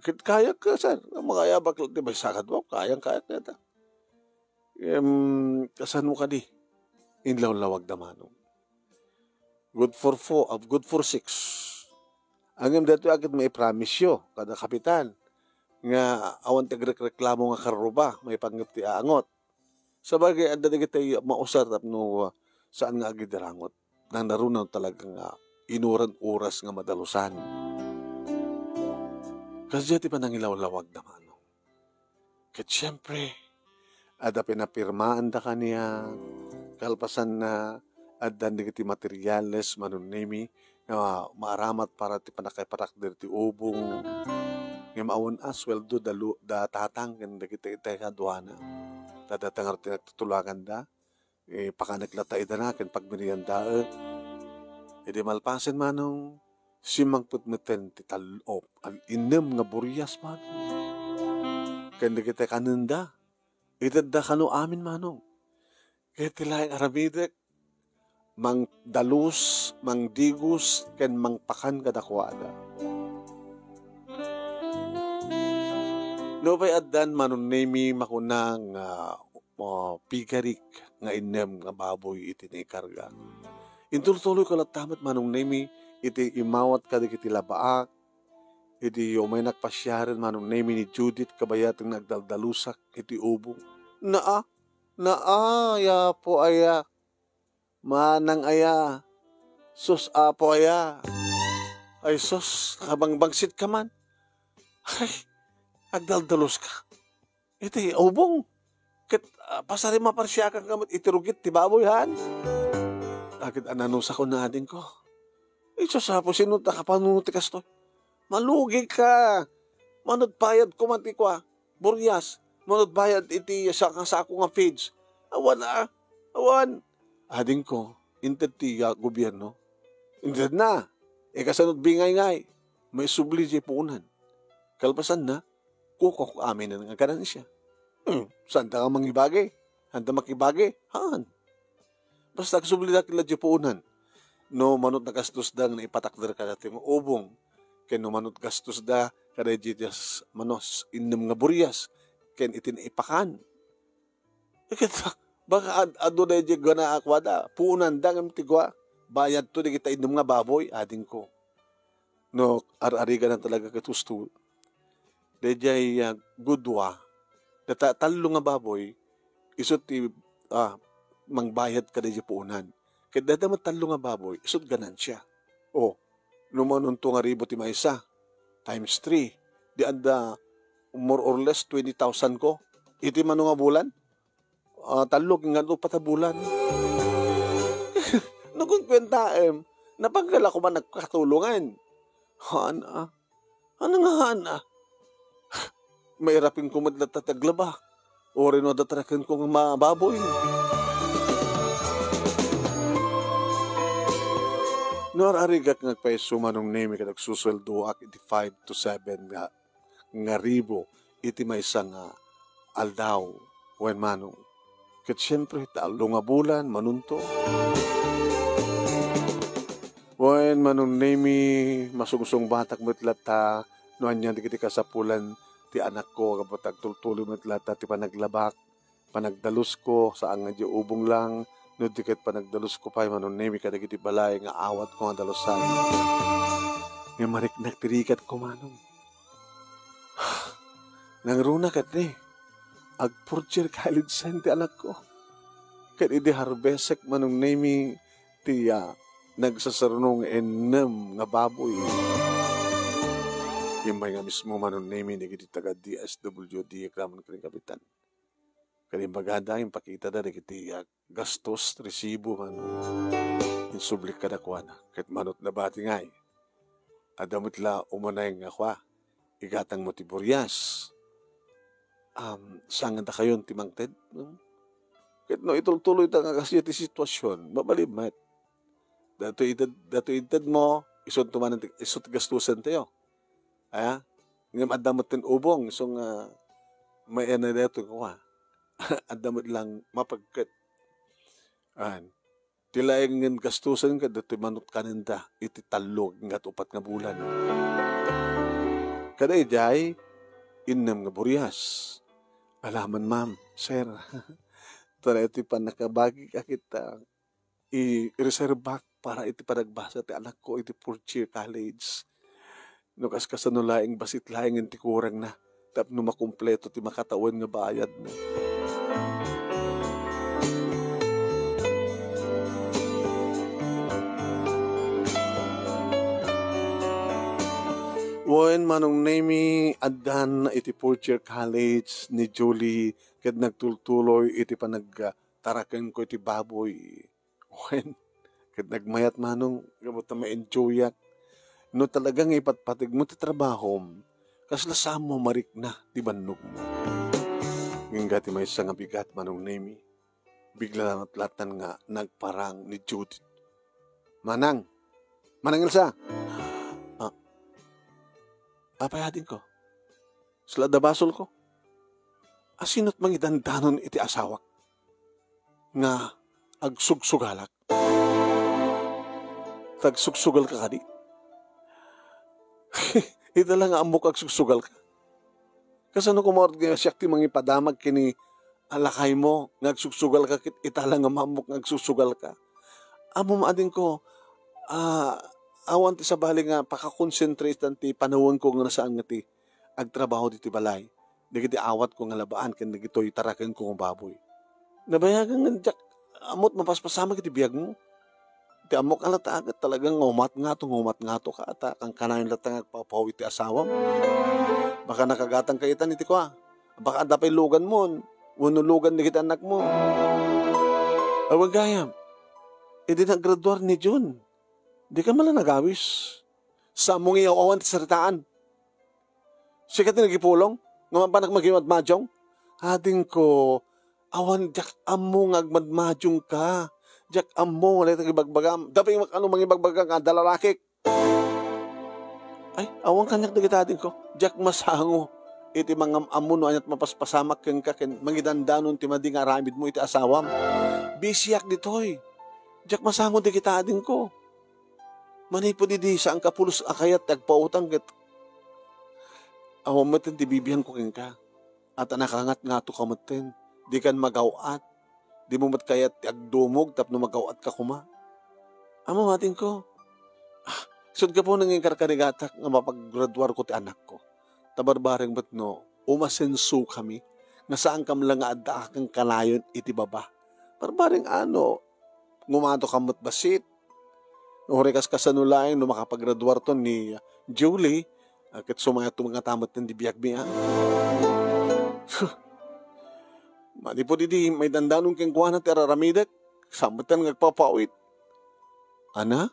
Ket kayak, sir. Makayabak ti maysa kadua, kayang kayak dayta. Em, kasano kadi? Inlawlawag da manong. Good for four, ah, good for six. Ngem daytoy a ket maipromise-yo kada kapitan nga awan ti agrekreklamo nga karruba, maipanggep ti aangot. Sabagay, adda dagiti mausar tapno, ah, saan nga agidirangot. Nangnaruna talaga nga inuran oras nga madalusan. Kasdiay ti panangilawlawag da manong. Ket siempre, adda pinapirmaanda kaniak, kalpasanna, addan dagiti materiales, Manong Nemi, nga maaramat para ti pannakaipatakder ti ubong. Ngem awan a sueldo da lu-, da tatang ken dagiti kaduana. Ta datang ti nagtutulaganda, eh, pakanek latta idana ken pagmeriendaek. Idi malpasen manong, simmangpet metten ti tal-, o, al-, innem nga burias manong. Ken dagiti kanenda, itedda kano amin manong. Ket ti laeng aramidek, mangdalus, mangdigos, ken mangpakan kadakuada. Nupay addan Manong Nemi makuna nga, ah, pigarik nga innem nga baboy iti naikarga. Intuloy-tuloyko latta met Manong Nemi iti imawat kadagiti labaak, iti umaynak pasiaren Manong Nemi ni Judith kabayat nga agdaldalusak iti ubong. Naa, naa, ya Apo aya. Manang aya, sus, Apo aya. Ay sus, kabangbangsit ka man. Ay, agdaldalos ka. Iti ubong. Ket, ah, pasari maparsiakan ka met iti rugit ti baboy, han? Agid ananusako na adingko. Ay sus, Apo, sino ta kapanunot ti kastoy? Malugi ka. Manut bayad ko man ti kua, burias. Manut bayad iti sa-, sako nga feeds. Awan, ah. Awan. Adingko, inted ti, ah, gobierno. Inted na. E, kasano ti bingay ngay? Maisubli diay puonan. Kalpasan na, kukok amin nga ganansya. Hmm, saan ta nga mangibagi? Saan ta makibagi? Haan. Basta agsubli da kila diay puonan. No, manut nagastos da nga naipatakder kada ti ubong. Ken no manut gastos da kada diay s-, manos innem nga burias. Ken iti naipakan. Ket baka ad-, adu da diay gana a kuada. Puonan da ngem ti kua. Bayad to dagita innem nga baboy, adingko. No, ar-arigan na talaga ket husto. Daydiay, ah, gudua, data tallo nga baboy, isu ti, ah, mangbayad kadaydiay puonan. Ket dayta met tallo nga baboy, isut ganansya. O, no manunto nga ribu ti maysa, times three, di adda more or less twenty thousand ko. Iti mano nga bulan? ah, tallo ken nga upat a bulan. No kunkuentaem, napan ka la koma nagkatulongan. Haan a. Haan nga haan a. Mairapenko met latta ti aglaba. Uray no adda tarakenko nga baboy. No ar-arigak nga agpayso, Manong Nemi, ket agsusueldoak iti five to seven nga, nga ribu iti maysa nga aldaw, wen Manong. Ket siempre, tallo nga bulan, manunto. Wen, Manong Nemi, masungsungbatak met latta no ania dagiti kasapulan ti anakko, gapu ta agtultuloy met latta ti panaglabak, panagdalusko, saan nga idiay ubong lang, no di ket panagdalusko pay, Manong Nemi, kadagiti balay nga awatko nga dalusan. Nga mariknak ti rigatko, Manong. Nangruna ket ni, ag-fourth year college sen ti anakko. Ket idi harvestek, Manong Nemi, ti, ah, nagsasarno nga ennem nga baboy. Immay nga mismo, Manong Nemi, dagiti taga D S W D, agraman ken kapitan. Ket imbagada, impakitada dagiti, ah, gastos, resibo, Manong. Insublik kadakuana. Ket manut nabati ngay, adda met la umanay nga kua, igatangmo ti burias. Um, saan nga dakayon ti mangted, no? Ket no itultuloyta nga kasdiay ti situasion, mabalin met. Datoy ited-, datoy itedmo, isunto manen ti, isu ti gastusentayo. Aya? Ngem adda met ti ubong, isu nga mayanay daytoy nga kua. Adda met lang mapagket. An. Ti laeng nga gastusen ket daytoy manut kanenda iti tallo ken upat nga bulan. Kada idiay, innem nga burias. Alaman, ma'am, sir. Ita daytoy pannakabagik a kita, i-reservak para iti panagbasa ti anakko iti fourth year college. No kaskasano laeng, bassit laengen ti kurangna tapno makumpleto ti makatawen nga bayadna. Wen, Manong Nemi, addan iti fourth year college ni Julie ket nagtultuloy iti panagtarakenko iti baboy. Wen, ket nagmayat, Manong, gapu ta ma-enjoyak. No talaga nga ipatpategmo ti trabahom, kasla saanmo a marikna ti bannogmo. Ngem ti maysa nga bigat, Manong Nemi, bigla la met latta nga nagparang ni Judith. "Manang! Manang Elsa!" "Ah, apay, adingko?" "Sla adda basolko. Asino ti mangidandanon iti asawak nga agsugsugalak?" "Ta agsugsugalka kadi?" "Ita la nga ammok agsugsugalka. Kasano koma nga siak ti mangipadamag ken ni lakaymo nga agsugsugalka ket ita la nga maammok nga agsugsugalka? Ammom, adingko, ah, awan ti sabali nga pakakonsentratan ti panawenko nga saan nga ti agtrabaho ditoy balay dagiti awatko nga labaan ken dagitoy tarakenko nga baboy. Nabayagan nga diak ammot mapaspasamak iti biagmo. Ti ammok a latta ket talaga nga umat ngato, nga umat ngato ka, ta kankanayon latta nga agpapaw iti asawam. Baka nakagatangka itan iti kua. Baka adda pay luganmo wenno lugan dagiti annakmo. Awan gayam, idi naggraduar ni June, dika man la nagawis. Saanmo nga iyaw-awan ti saritaan. Sika ti nagipulong nga mapanak magimadmadiong? Adingko, awan, diak ammo nga agmadmadiongka. Diak ammo nga dayta gibagbagam. Dapay mak-, ano mangibagbagam nga adda larakik? Ay, awan kaniak dagita, adingko. Diak masango iti mangam-ammo no aniat mapaspasamak kenka ken mangidandanon ti madi nga aramidmo iti asawam. Bisiak ditoy. Diak masango dagita, adingko. Manipud idi, saanka pulos a kayat ti agpautang ket awan metten ti bibiangko kenka. At nakangatngato ka metten, dikan magaw-at, dimo met kayat ti agdumog tapno magaw-at ka koma. Ammo, adingko, ah, isut' gapu nga inkarkarigatak nga mapaggraduarko ti anakko. Ta barbareng met no umasenso kami, nga saankam la nga adda a kankanayon iti baba. Barbareng ano, ngumato ka met bassit. Uray kaskasano laeng no makapagraduarton ni Julie, ah, ket sumayato nga ta metten ti biagmi, ah. Manipud idi maidandanon kenkuana ti ar-aramidek, saan metten nga agpapaw-it. Ana?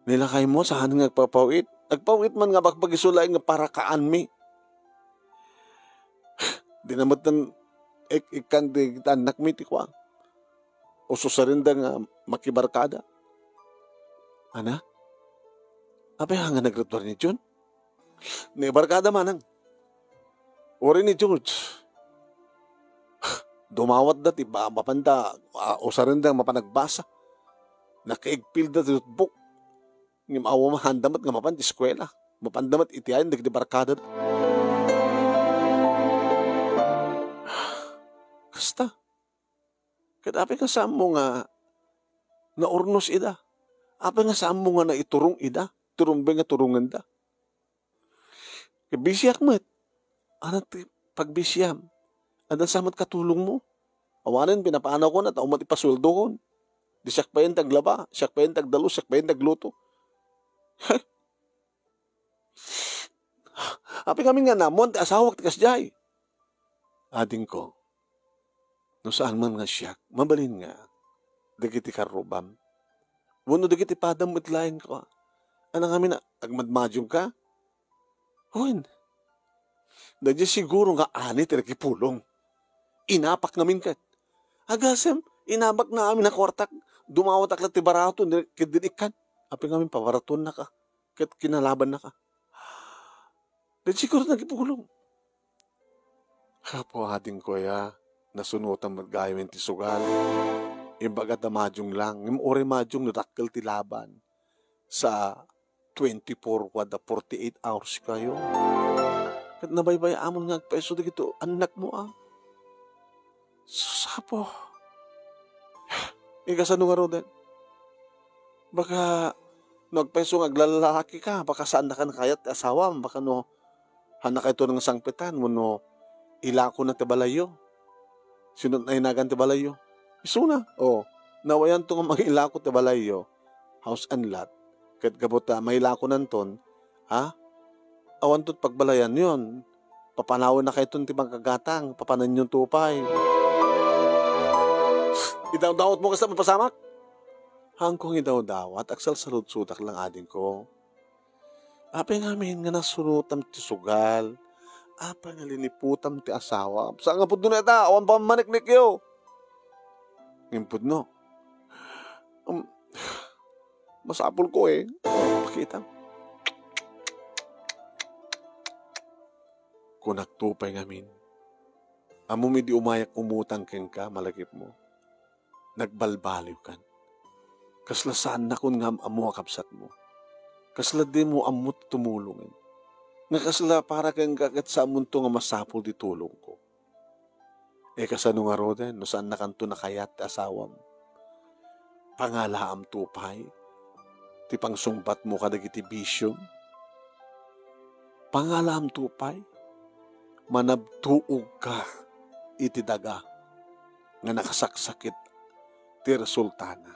Ni lakaymo saan nga agpapaw-it? Agpaw-it man nga bagbag isu laeng nga parakaanmi. Dina metten ik-, ikkan dagiti annakmi ti kua. Ususarenda nga makibarkada. Ana? Apay nga nagruar ni Jun? Ni barkada manang. Uray ni George. Dumawatda ti ba-, mapanda, ah, usarenda mapan agbasa. Nakaigpilda ti notebook. Ngem awan mahandam met nga mapan ti eskuela. Mapanda met iti ayan dagiti barkada. Kasta. Ket apay nga saanmo nga naurnos ida? Apay nga saanmo nga naiturong ida? Turumbeng nga turongenda. Ket bisiak met. Ano ti pagbisiam? Adda sa met katulongmo? Awanen, pinapaanawkon, ta umay ipasueldokon. Di siak payen ti aglaba, siak payen ti agdalus, siak payen ti agluto. Apay ngamin nga naammoan ti asawak ti kasdiay? Adingko, no saan man nga siak, mabalin nga dagiti karrubam wenno dagiti padam met laeng ko. Ana ngamin a-, agmadmadiongka? Wen, daydiay siguro nga ani ti nakipulong. Inapak ngamin ket. Agasem, inabak na amin a kuartak, dumawatak la ti barato, ni-, ket din ikkan. Apay ngamin pabaratuennaka, ket kinalabannaka. Daydiay siguro nakipulong. Apo, adingko aya, nasunotam met gayam ti sugal. Imbag a damadiong lang, ngem uray madiong no dakkel ti laban. Sa twenty-four ken adda forty-eight hours kayo. Ket nabaybay-amon nga agpaiso dagiti annakmo, a. Sus, Apo. Ikasano ngaruden? Baka no agpaiso nga aglallalaki ka, baka saannaka nga kayat ti asawam, baka no, haannakayto nga sangpetan wenno ilakona ti balayyo. Sino nainagan ti balayyo? Isuna. O, nawayanto nga mangilako ti balayyo, house and lot. Ket gapu ta mailakonanton, ha? Awanto ti pagbalayanyon. Papanawennakayton ti mangkagatang, papananyon to pay. Idawdawatmo kasta mapasamak? Haanko nga idawdawat, agsalsaludsodak lang, adingko. Apay ngamin nga nasunotam ti sugal? Apay nga liniputam ti asawam? Saan nga pudno dayta? Awan pammaniknikyo. Ngem pudno. Um, masapulko, e. Pakita. Kunakto pay ngamin, ammom idi umayak umutang kenka, malagipmo, nagbalbaliwkan. Kasla saannakon nga am-ammo a kabsatmo. Kasla dimo ammo ti tumulongen. Nga kasla para kenka ket saanmonto nga masapul ti tulongko. E, kasano ngaruden no saannakanto a kayat ti asawam? Pangalaamto pay ti pangsungbatmo kadagiti bisiom? Pangalaamto pay? Manabtuogka iti daga nga nakasaksakit ti resultana.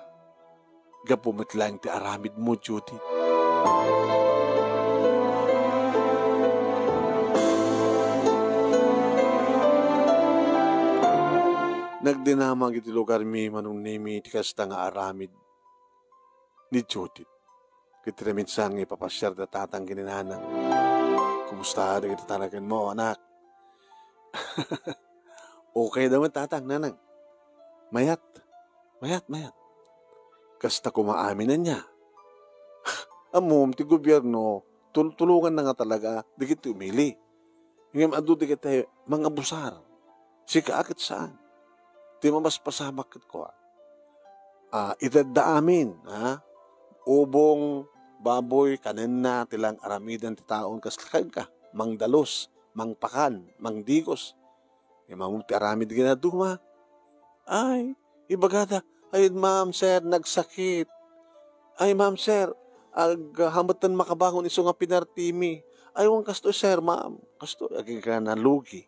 Gapu met laeng ti aramidmo, Judith. Nagdinamag iti lugarmi, Manong Nemi, ti kasta nga aramid ni Judith. Ket ti naminsan nga ipapasiarda tatang ken ni nanang. Kumusta dagiti tarakenmo, anak? Okay da met, tatang, nanang. Mayat. Mayat, mayat. Kasta koma amin ania. Ammom, ti gobierno, tultulonganna nga talaga dagiti umili. Ngem adu dagiti mangabusar. Sika a ket saan. Ti mapaspasamak ket kua, a, itedda amin, a, ubong, baboy, kanenna, ti laeng aramiden ti taon, kas kenka, mangdalus, mangpakan, mangdigos. Ngem ammom ti aramid nga dadduma. Ay, ibagada, "Ay, ma'am, sir, nagsakit. Ay, ma'am, sir, ag-, hametten makabangon isu nga pinartimi. Ay, wen kastoy, sir, ma'am." Kastoy, agingga nalugi.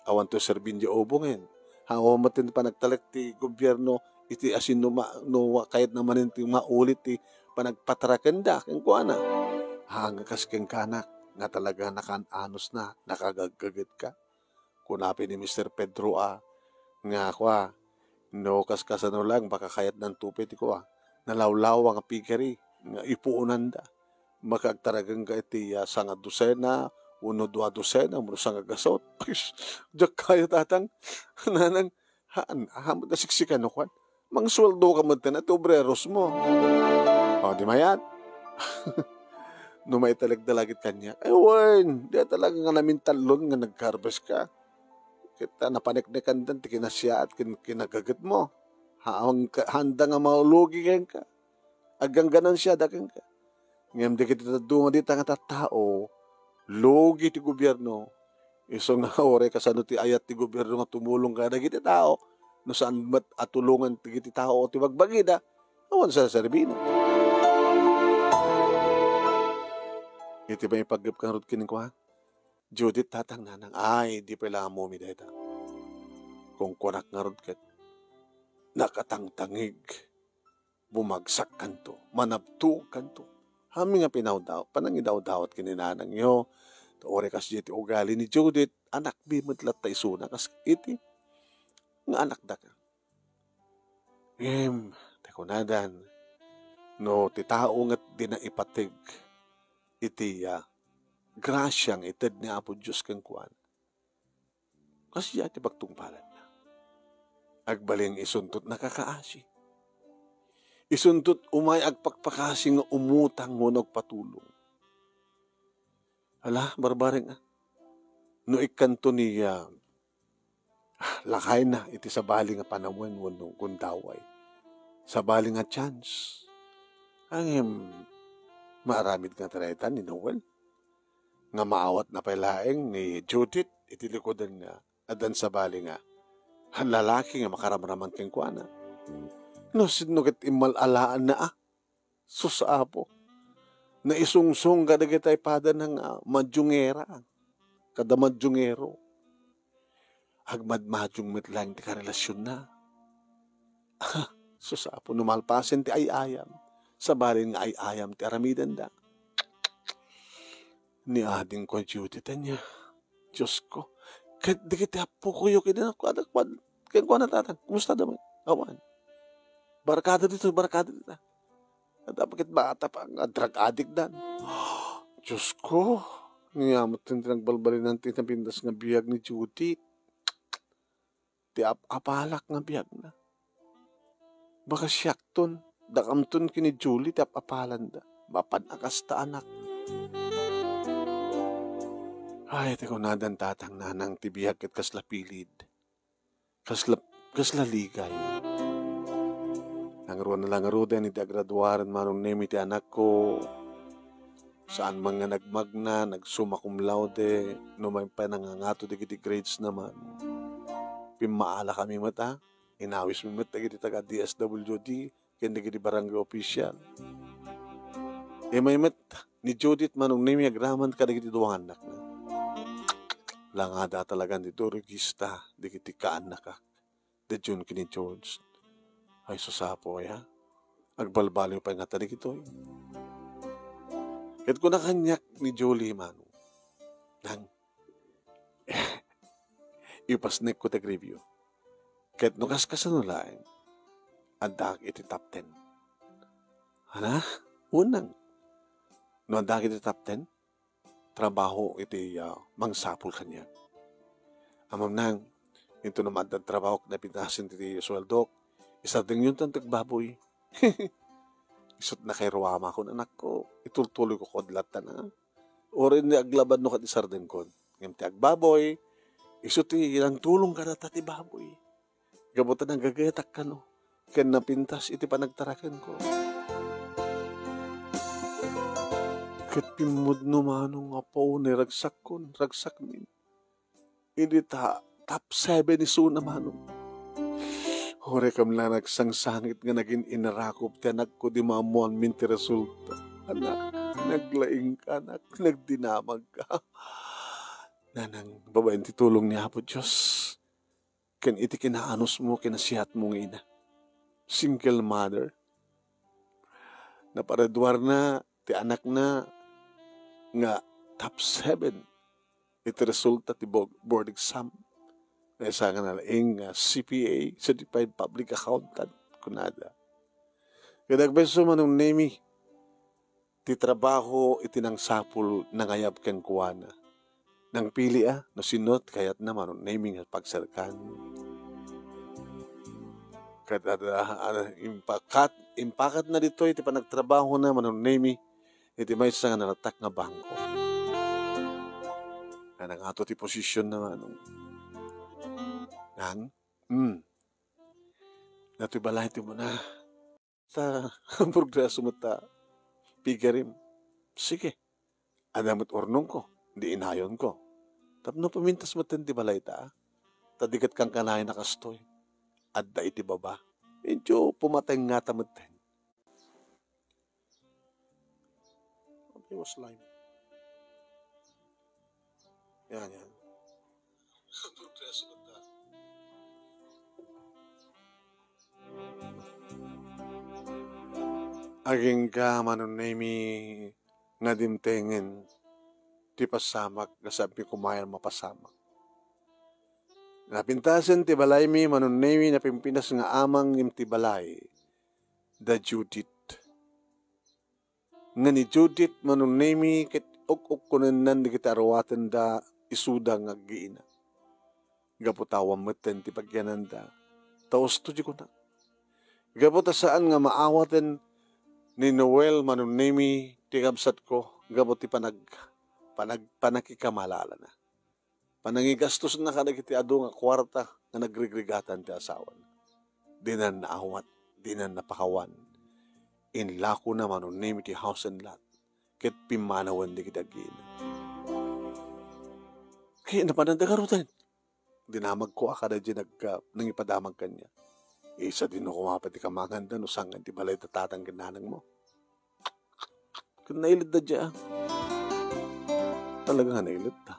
Awan to serbin di ubongen. Awan met ti panagtalek ti gobierno iti asin no ma-, no kayatna manen ti maulit ti panagpatarakenda kenkuana. Ha, nga kas kenka, anak, nga talaga nakaan-anosna, nakagaggagetka. Kuna pay ni Mister Pedro a, nga kua, no kaskasano lang, baka kayatna ti pay ti kua, nalawlawa nga piggery nga ipuonanda. Baka agtaragenka iti, ah, sanga dosena, wenno dua dosena, wenno sanga gasut. Ay, diak kaya, Tatang. Nanang, haan, haan, nasiksikan no kuan. Mangsueldoka met ti obreros mo. O, di mayat. No maitalek da la ket kaniak. Ay, wen, di talaga nga namintallon nga nag-harvest ka. Ket, ah, napaneknekan dan ti kinasiaat ken kinagaget mo. Haan ka, haanda nga malugi kenka. Agganganansiada kenka. Ngem dagiti dadduma dita nga tattao, lugi ti gobierno. Isu nga uray kasano ti ayat ti gobierno nga tumulong kadagiti tao, no saan met a tulongan dagiti tao ti bagbagida, awan saserbina. Iti maipaggep ngarud kenkuana, Judith, Tatang, Nanang, ay, di pay la ammom dayta. Kunkuanak ngarud ket, nakatangtangig, bumagsak kanto, manabtuog kanto. Amin nga pinawdaw, panangidawdawat ken ni nanangyo. Ta uray kasdiay ti ugali ni Judith, anakmi met latta isuna, kas iti nga anakdaka. Ngem, ti kunadan, no ti tao ngarud dina ipateg iti, ah, grasia nga ited ni Apo Dios kenkuana, kasdiay ti pagtungpalanna. Agbalin isunto ti nakakaasi. Isunto ti umay agpakpakasi nga umutang wenno agpatulong. Ala, barbareng, ah. No ikkanto ni, ah, lakayna iti sabali nga panawen wenno gundaway. Sabali nga chance. Ngem, maaramid nga taraytan ni Noel. Nga maawatna pay laeng ni Judith iti likudan nga addan sabali nga lalaki nga makaramraman kenkuana. No, sino ket immal-alaanna a? Sus, Apo. Naisungsong kadagiti padana nga madiongera, kada madiongero. Agmadmadiong met laeng ti karelasionna. Sus, Apo, no malpasen ti ay-ayam, sabali nga ay-ayam ti aramidenda. Ni adingko a Judith ania. Diosko. Ket dagiti appokoyo ket anak ko, anak ko, kenkuana, Tatang, kumusta da met? Awan. Barkada dito, barkada dita. Adda pa ket bata pa nga drug addict dan. Diosko. Ania met ti nagbalbalinan ti napintas nga biag ni Judith. Ti ap-apalak nga biagna. Baka siakton, dakamton ken ni Julie ti ap-apalanda. Mapan a kasta, anak. Ay, ti kunadan, Tatang, Nanang, ti biag ket kasla pilid. Kasla, kasla ligay. Nangruna la ngaruden iti agraduaren Manong Nemi ti anakko. Saan man nga nagmagna, nagsumma cum laude, no may pay nangangato dagiti grades na man. Pimmaalakami met a, inawismi met dagiti taga D S W D ken dagiti barangay official. Immay met ni Judith Manong Nemi agraman kadagiti dua nga annakna. Langada talaga ti durugista dagiti kaannakak. Daydiay ken ni George. Ay, sus, Apo, aya. Agbalbaliw pay ngata dagitoy. Ket kuna kaniak ni Julie Manong, Nang, ipasnekko ti aggrievyo. Ket no kaskasano laeng, addaak iti top ten. Ana? Wen, Nang. No addaak iti top ten, trabaho iti, ah, mangsapul kaniak. Ammom, Nang, inton no maaddan trabahok, napintasen ti sueldok, isardengyon ti agbaboy. Isut' nakairuamakon, anakko, itultuloyko kod latta, a. Uray ni aglabanno ket isardengkon. Ngem ti agbaboy, isu ti nangtulong kadata ti baboy. Gapu ta nagagetak kano, ken napintas iti panagtarakenko. Ket pimmudno, Manong, a paunay ragsakkon, ragsakmin. Idi ta top seven isuna, Manong. Uray kam la nagsangsangit nga nagin-inarakop ti anakko, di maammoanmin ti resulta. Anak, naglaingka, anak, nagdinamagka. Nanang, babaen ti tulong ni Apo Dios ken iti kinaanusmo, kinasiatmo nga ina. Single mother. Naparaduarna ti anakna nga top seven iti resulta ti bo-, board exam. Maysa nga nalaing nga C P A, Certified Public Accountant, kunada. Ket agpayso, Manong Nemi, ti trabaho iti nangsapul nangayab kenkuana. Nangpili a no sino ti kayatna, Manong Nemi, nga pagserkan. Ket adda, ah, impakat-, impakatna ditoy ti panagtrabahona, Manong Nemi, iti maysa nga nalatak nga bangko. Nanangato ti posisyon na, Manong. Nang? Hmm. Datoy balay ti umuna. Ta, progreso met ta pigarim. Sige. Adda met urnongko, di inayonko. Tapno pumintas metten ti balay ta, ta di ket kankanayon a kastoy. Adda iti baba. Medyo pumatengngata metten. It was lime. Yan, yan. Agingga, Manong Nemi, nga dimtengen ti pasamak nga saanmi kumayan mapasamak. Napintasen ti balaymi, Manong Nemi, napimpinas nga amang ngem ti balay da Judith. Nga ni Judith, Manong Nemi, ket uk-ukkunennan dagiti aruatenda isuda nga aggiina. Gapu ta awan metten ti pagyananda, ta usto ti kunak. Gapu ta saan nga maawaten ni Noel, Manong Nemi, ti kabsatko, gapu ti panag-, panag-, panakikamalalana. Panangigastosna kadagiti adu nga kuarta nga nagrigrigatan ti asawana. Dinan naawat, dinan napakawan. Inlakona, Manong Nemi, ti house and lot, ket pimmanawen dagiti aggiina. Ket napananda garuden. Dinamagko a kada diay nagka-, nangipadamag kaniak. Isu dino koma pay ti kamanganda no sangngad ti balay da tatang ken nanangmo. Ket nailedda diay, ah. Talaga nga nailedda.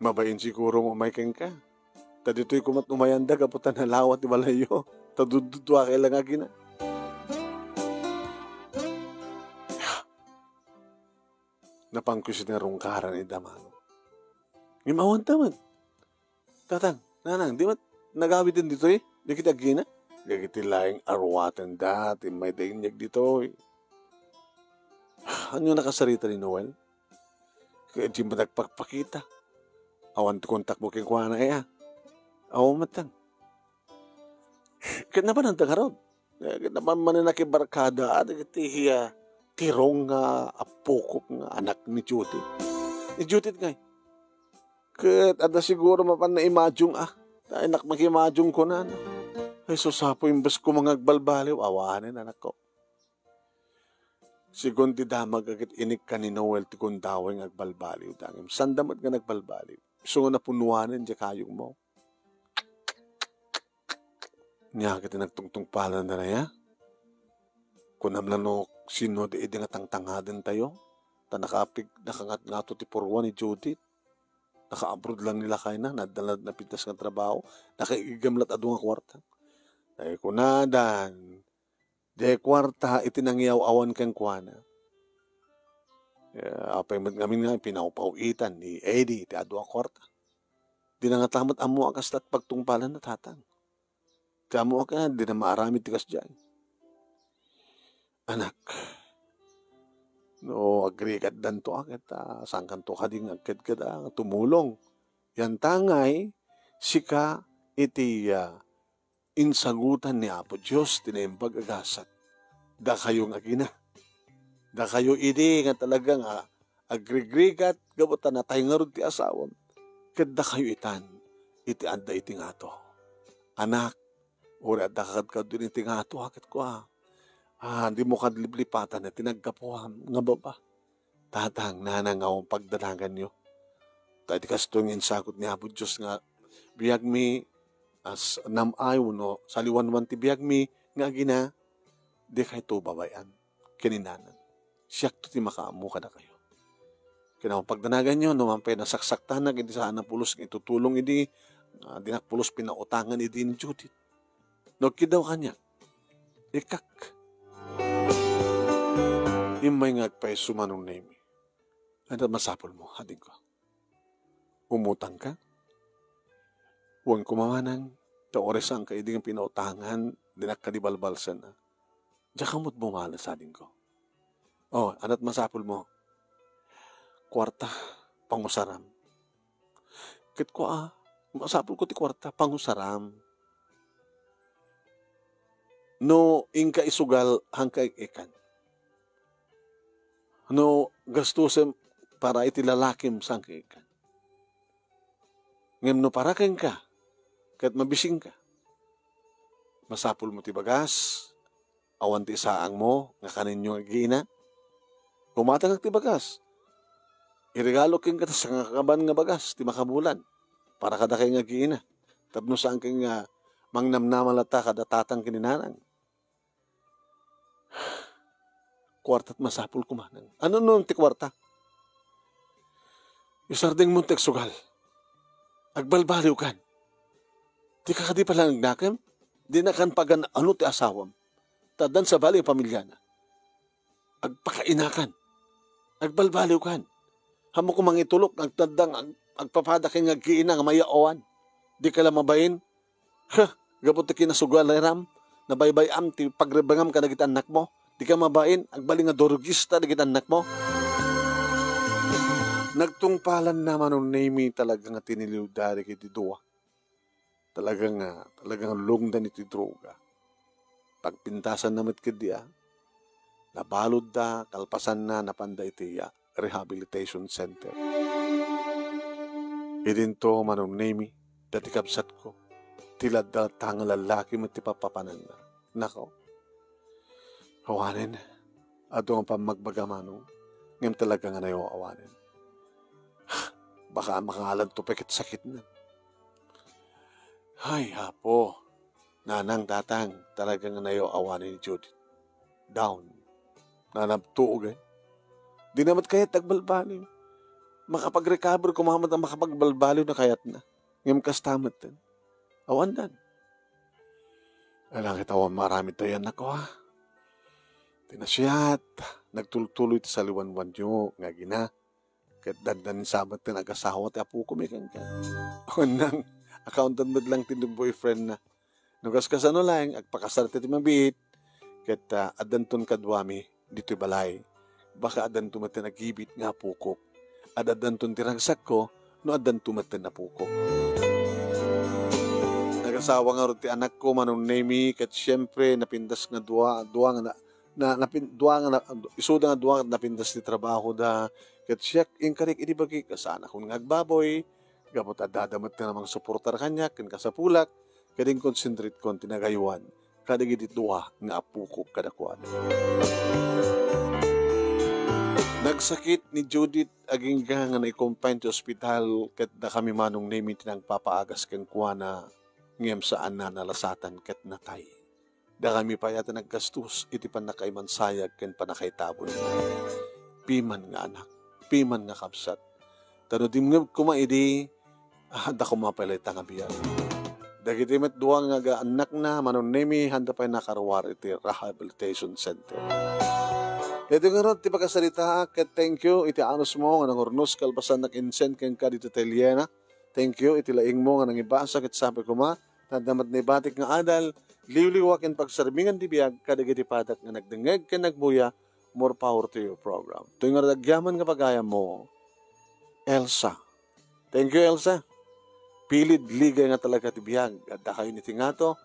Mabain siguro nga umay kenka. Ta ditoy koma met umayanda gapu ta nalawa ti balayyo. Ta dududua kay lang agina. Napanko isu nga rungkaran ida, Manong. Ngem awan ta met. Tatang, nanang, di met nagawiden ditoy? Dagiti agina? Dagiti laeng aruatenda ti mayda inyag ditoy. Ania nakasarita ni Noel? Ket di met nagpakpakita. Awan ti kontakmo kenkuana, aya? Awan met, tang. Ket napananda ngarud. Eh, ket napan manen nakibarkada, ah, dagiti, ah, tirong nga apokok nga anak ni Judith. Ni Judith ngay. Ket adda siguro mapan naimadiong, ah. Ay, nak, makimadyong kunana. Ay, sus, Apo, imbes ko nga agbalbaliw, awanen, anakko. Sigun ti damag a ket inikkan ni Noel ti gundaway nga agbalbaliw, ngem sanda met nga nagbalbaliw. Isu nga napunuanen diay kayogmo. Nia ket ti nagtungtungpalan da aya? Kunam la no sino di idi nga tangtangadentayo? Ta nakapig-, nakangatngato ti purwan ni Judith. Naka-abroad lang ni lakayna, nadda la napintas nga trabaho, nakaiggam la't adu nga kuarta. Ay, kunadan, diay kuarta iti nangiaw-awan kenkuana. Eh, apay met ngamin nga pinawpaw-itan ni Eddie ti adu a kuarta. Di na ngata met ammo a kasta ti pagtungpalan na, tatang. Ti ammo a kaya, di na maaramid ti kasdiay. Anak, no agrikatdanto a ket, ah, saankanto kadi nga agkedkeda nga tumulong? Yantangay, sika iti, ah, insagutan ni Apo Dios ti naimbag a gasat. Dakayo nga agina. Dakayo idi nga talaga nga agrigrigat gapu ta natay ngarud ti asawam. Ket dakayo itan iti adda iti ngato. Anak, uray adda kadkadto iti ngato, a, ket kua, ah, dimo kad liplipatan ti naggapuam nga baba. Tatang, nanang, awan pagdanaganyo. Ta iti kastoy nga insagut ni Apo Dios nga biagmi, as nam-ay wenno saliwanwan ti biagmi nga agina, dikayto babayan ken inanan. Siakto ti makaammo kadakayo. Ken awan pagdanaganyo, no man pay nasaksaktanak iti saan a pulos nga itutulong idi, ah, dinak pulos pinautangan idi ni Judith. No, agkiddaw kaniak. Ikkak. Immay nga agpayso, Manong Nemi. Ania masapulmo, adingko? Umutangka? Wen koma manang, ta uray saanka idi nga pinautangan, dinak kadi balbalsen. Diak met bumales, adingko. O, ania masapulmo? Kuarta, pangusaram. Ket kua, masapulko ti kuarta, pangusaram. No inka isugal, saanka ik-ikan. No gastusem para iti lalakim, saanka ik-ikan. Ngem no para kenka, ket mabisingka, masapulmo ti bagas, awan ti isaangmo nga kaninyo nga aggiina. Umatangak ti bagas. Iregalo kenka ti sangakaban nga bagas ti makabulan para kadakay nga aggiina. Tapno saanka nga mangnamnama latta kada tatang ken ni nanang. Kuarta ti masapul koma. Ania no ti kuarta? Isardengmo ti agsugal. Agbalbaliwkan. Dika kadi panagnakem? Dinakan pagan-ano ti asawam. Ta addan sabali a pamiliana. Agpakainakan. Agbalbaliwkan. Ammok mangitulok, agtandang, ag-, agpapada ken nga aggiina nga mayawan. Dika la mabain? Huh, gapu ti kinasugaleram, nabaybay-am ti pagrebengam kadagiti annakmo. Dika mabain, agbalin nga durugista dagiti annakmo. Nagtungpalanna, Manong Nemy, talaga nga tiniliwda dagiti dua. Talaga nga, talaga nga lungdan iti droga. Pagpintasanna met ketdi a. Nabaludda, kalpasanna, napanda iti, ah, rehabilitation center. Idinto, Manong Nemy, dati kabsatko, ti ladda ta nga lallaki met ti papapananna. Nako. Awanen, adu nga pammagbaga, Manong, ngem talaga nga nayo awanen. Baka makangalanto pay ket sakitna. Ay, Apo, nanang, tatang, talaga nga nayo awanen ni Judith. Down. Nanabtuog, eh. Di na met kayat agbalbaliw. Makapag-recover koma met a makapagbalbaliw na kayatna. Ngem kasta metten. Awandan. Ala, ket awan maaramid tayo, annakko, ha? Ti nasayaat, nagtultuloy ti saliwanwanyo nga agina. Ket addan sa metten agasawa ti apokon kenka. Awan nang, accountant met lang ti boyfriendna. No kaskasano laeng, agpakasar ti mabiit, ket, ah, addanton kaduami ditoy balay. Baka addanto metten agibit nga apokok. Ad-, addanton ti ragsakko, no addanto metten apokok. Nagasawa ngarud ti anakko, Manong Nemy, ket siempre, napintas nga dua, dua nga na, na, napin-, dua nga na, isuda nga dua napintas ti trabahoda, ket siak, inkarik idi bagi, kasanakon nga agbaboy, gapu ta addada metten a mangsuportar kaniak, ken kasapulak, ket inkonsentratekon ti nagaywan kadagiti dua nga apokok kadakuada. Nagsakit ni Judith agingga nga naikonfine ti ospital, ket dakami, Manong Nemy, ti nangpapaagas kenkuana, ngem saanna a nalasatan ket natay. Dakami pay a ti naggastos iti pannakaimansayag ken pannakaitabonna. Piman nga anak, piman nga kabsat. Ta no dimngeg koma idi, ah, adda koma pay layta nga biag. Dagiti met dua nga aga-annakna, Manong Nemy, haanda pay nakaruar iti rehabilitation center. Iti ngarud ti pakasaritaak, ket thank you iti anusmo nga nangurnos kalpasan nakinsent kenka ditoy atelyena. Thank you iti laingmo nga nangibasa ket sapay koma, ta adda met naibatik nga adal, liwliwa ken pagsarmingan ti biag kadagiti padak nga nagdengngeg ken nagbuya. More power to your program. Toy ngarud agyaman nga pagayammo, Elsa. Thank you, Elsa. Pilid ligay nga talaga ti biag. Addakayo iti ngato,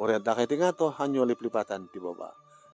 uray addakayo iti ngato, hanyo liplipatan ti baba.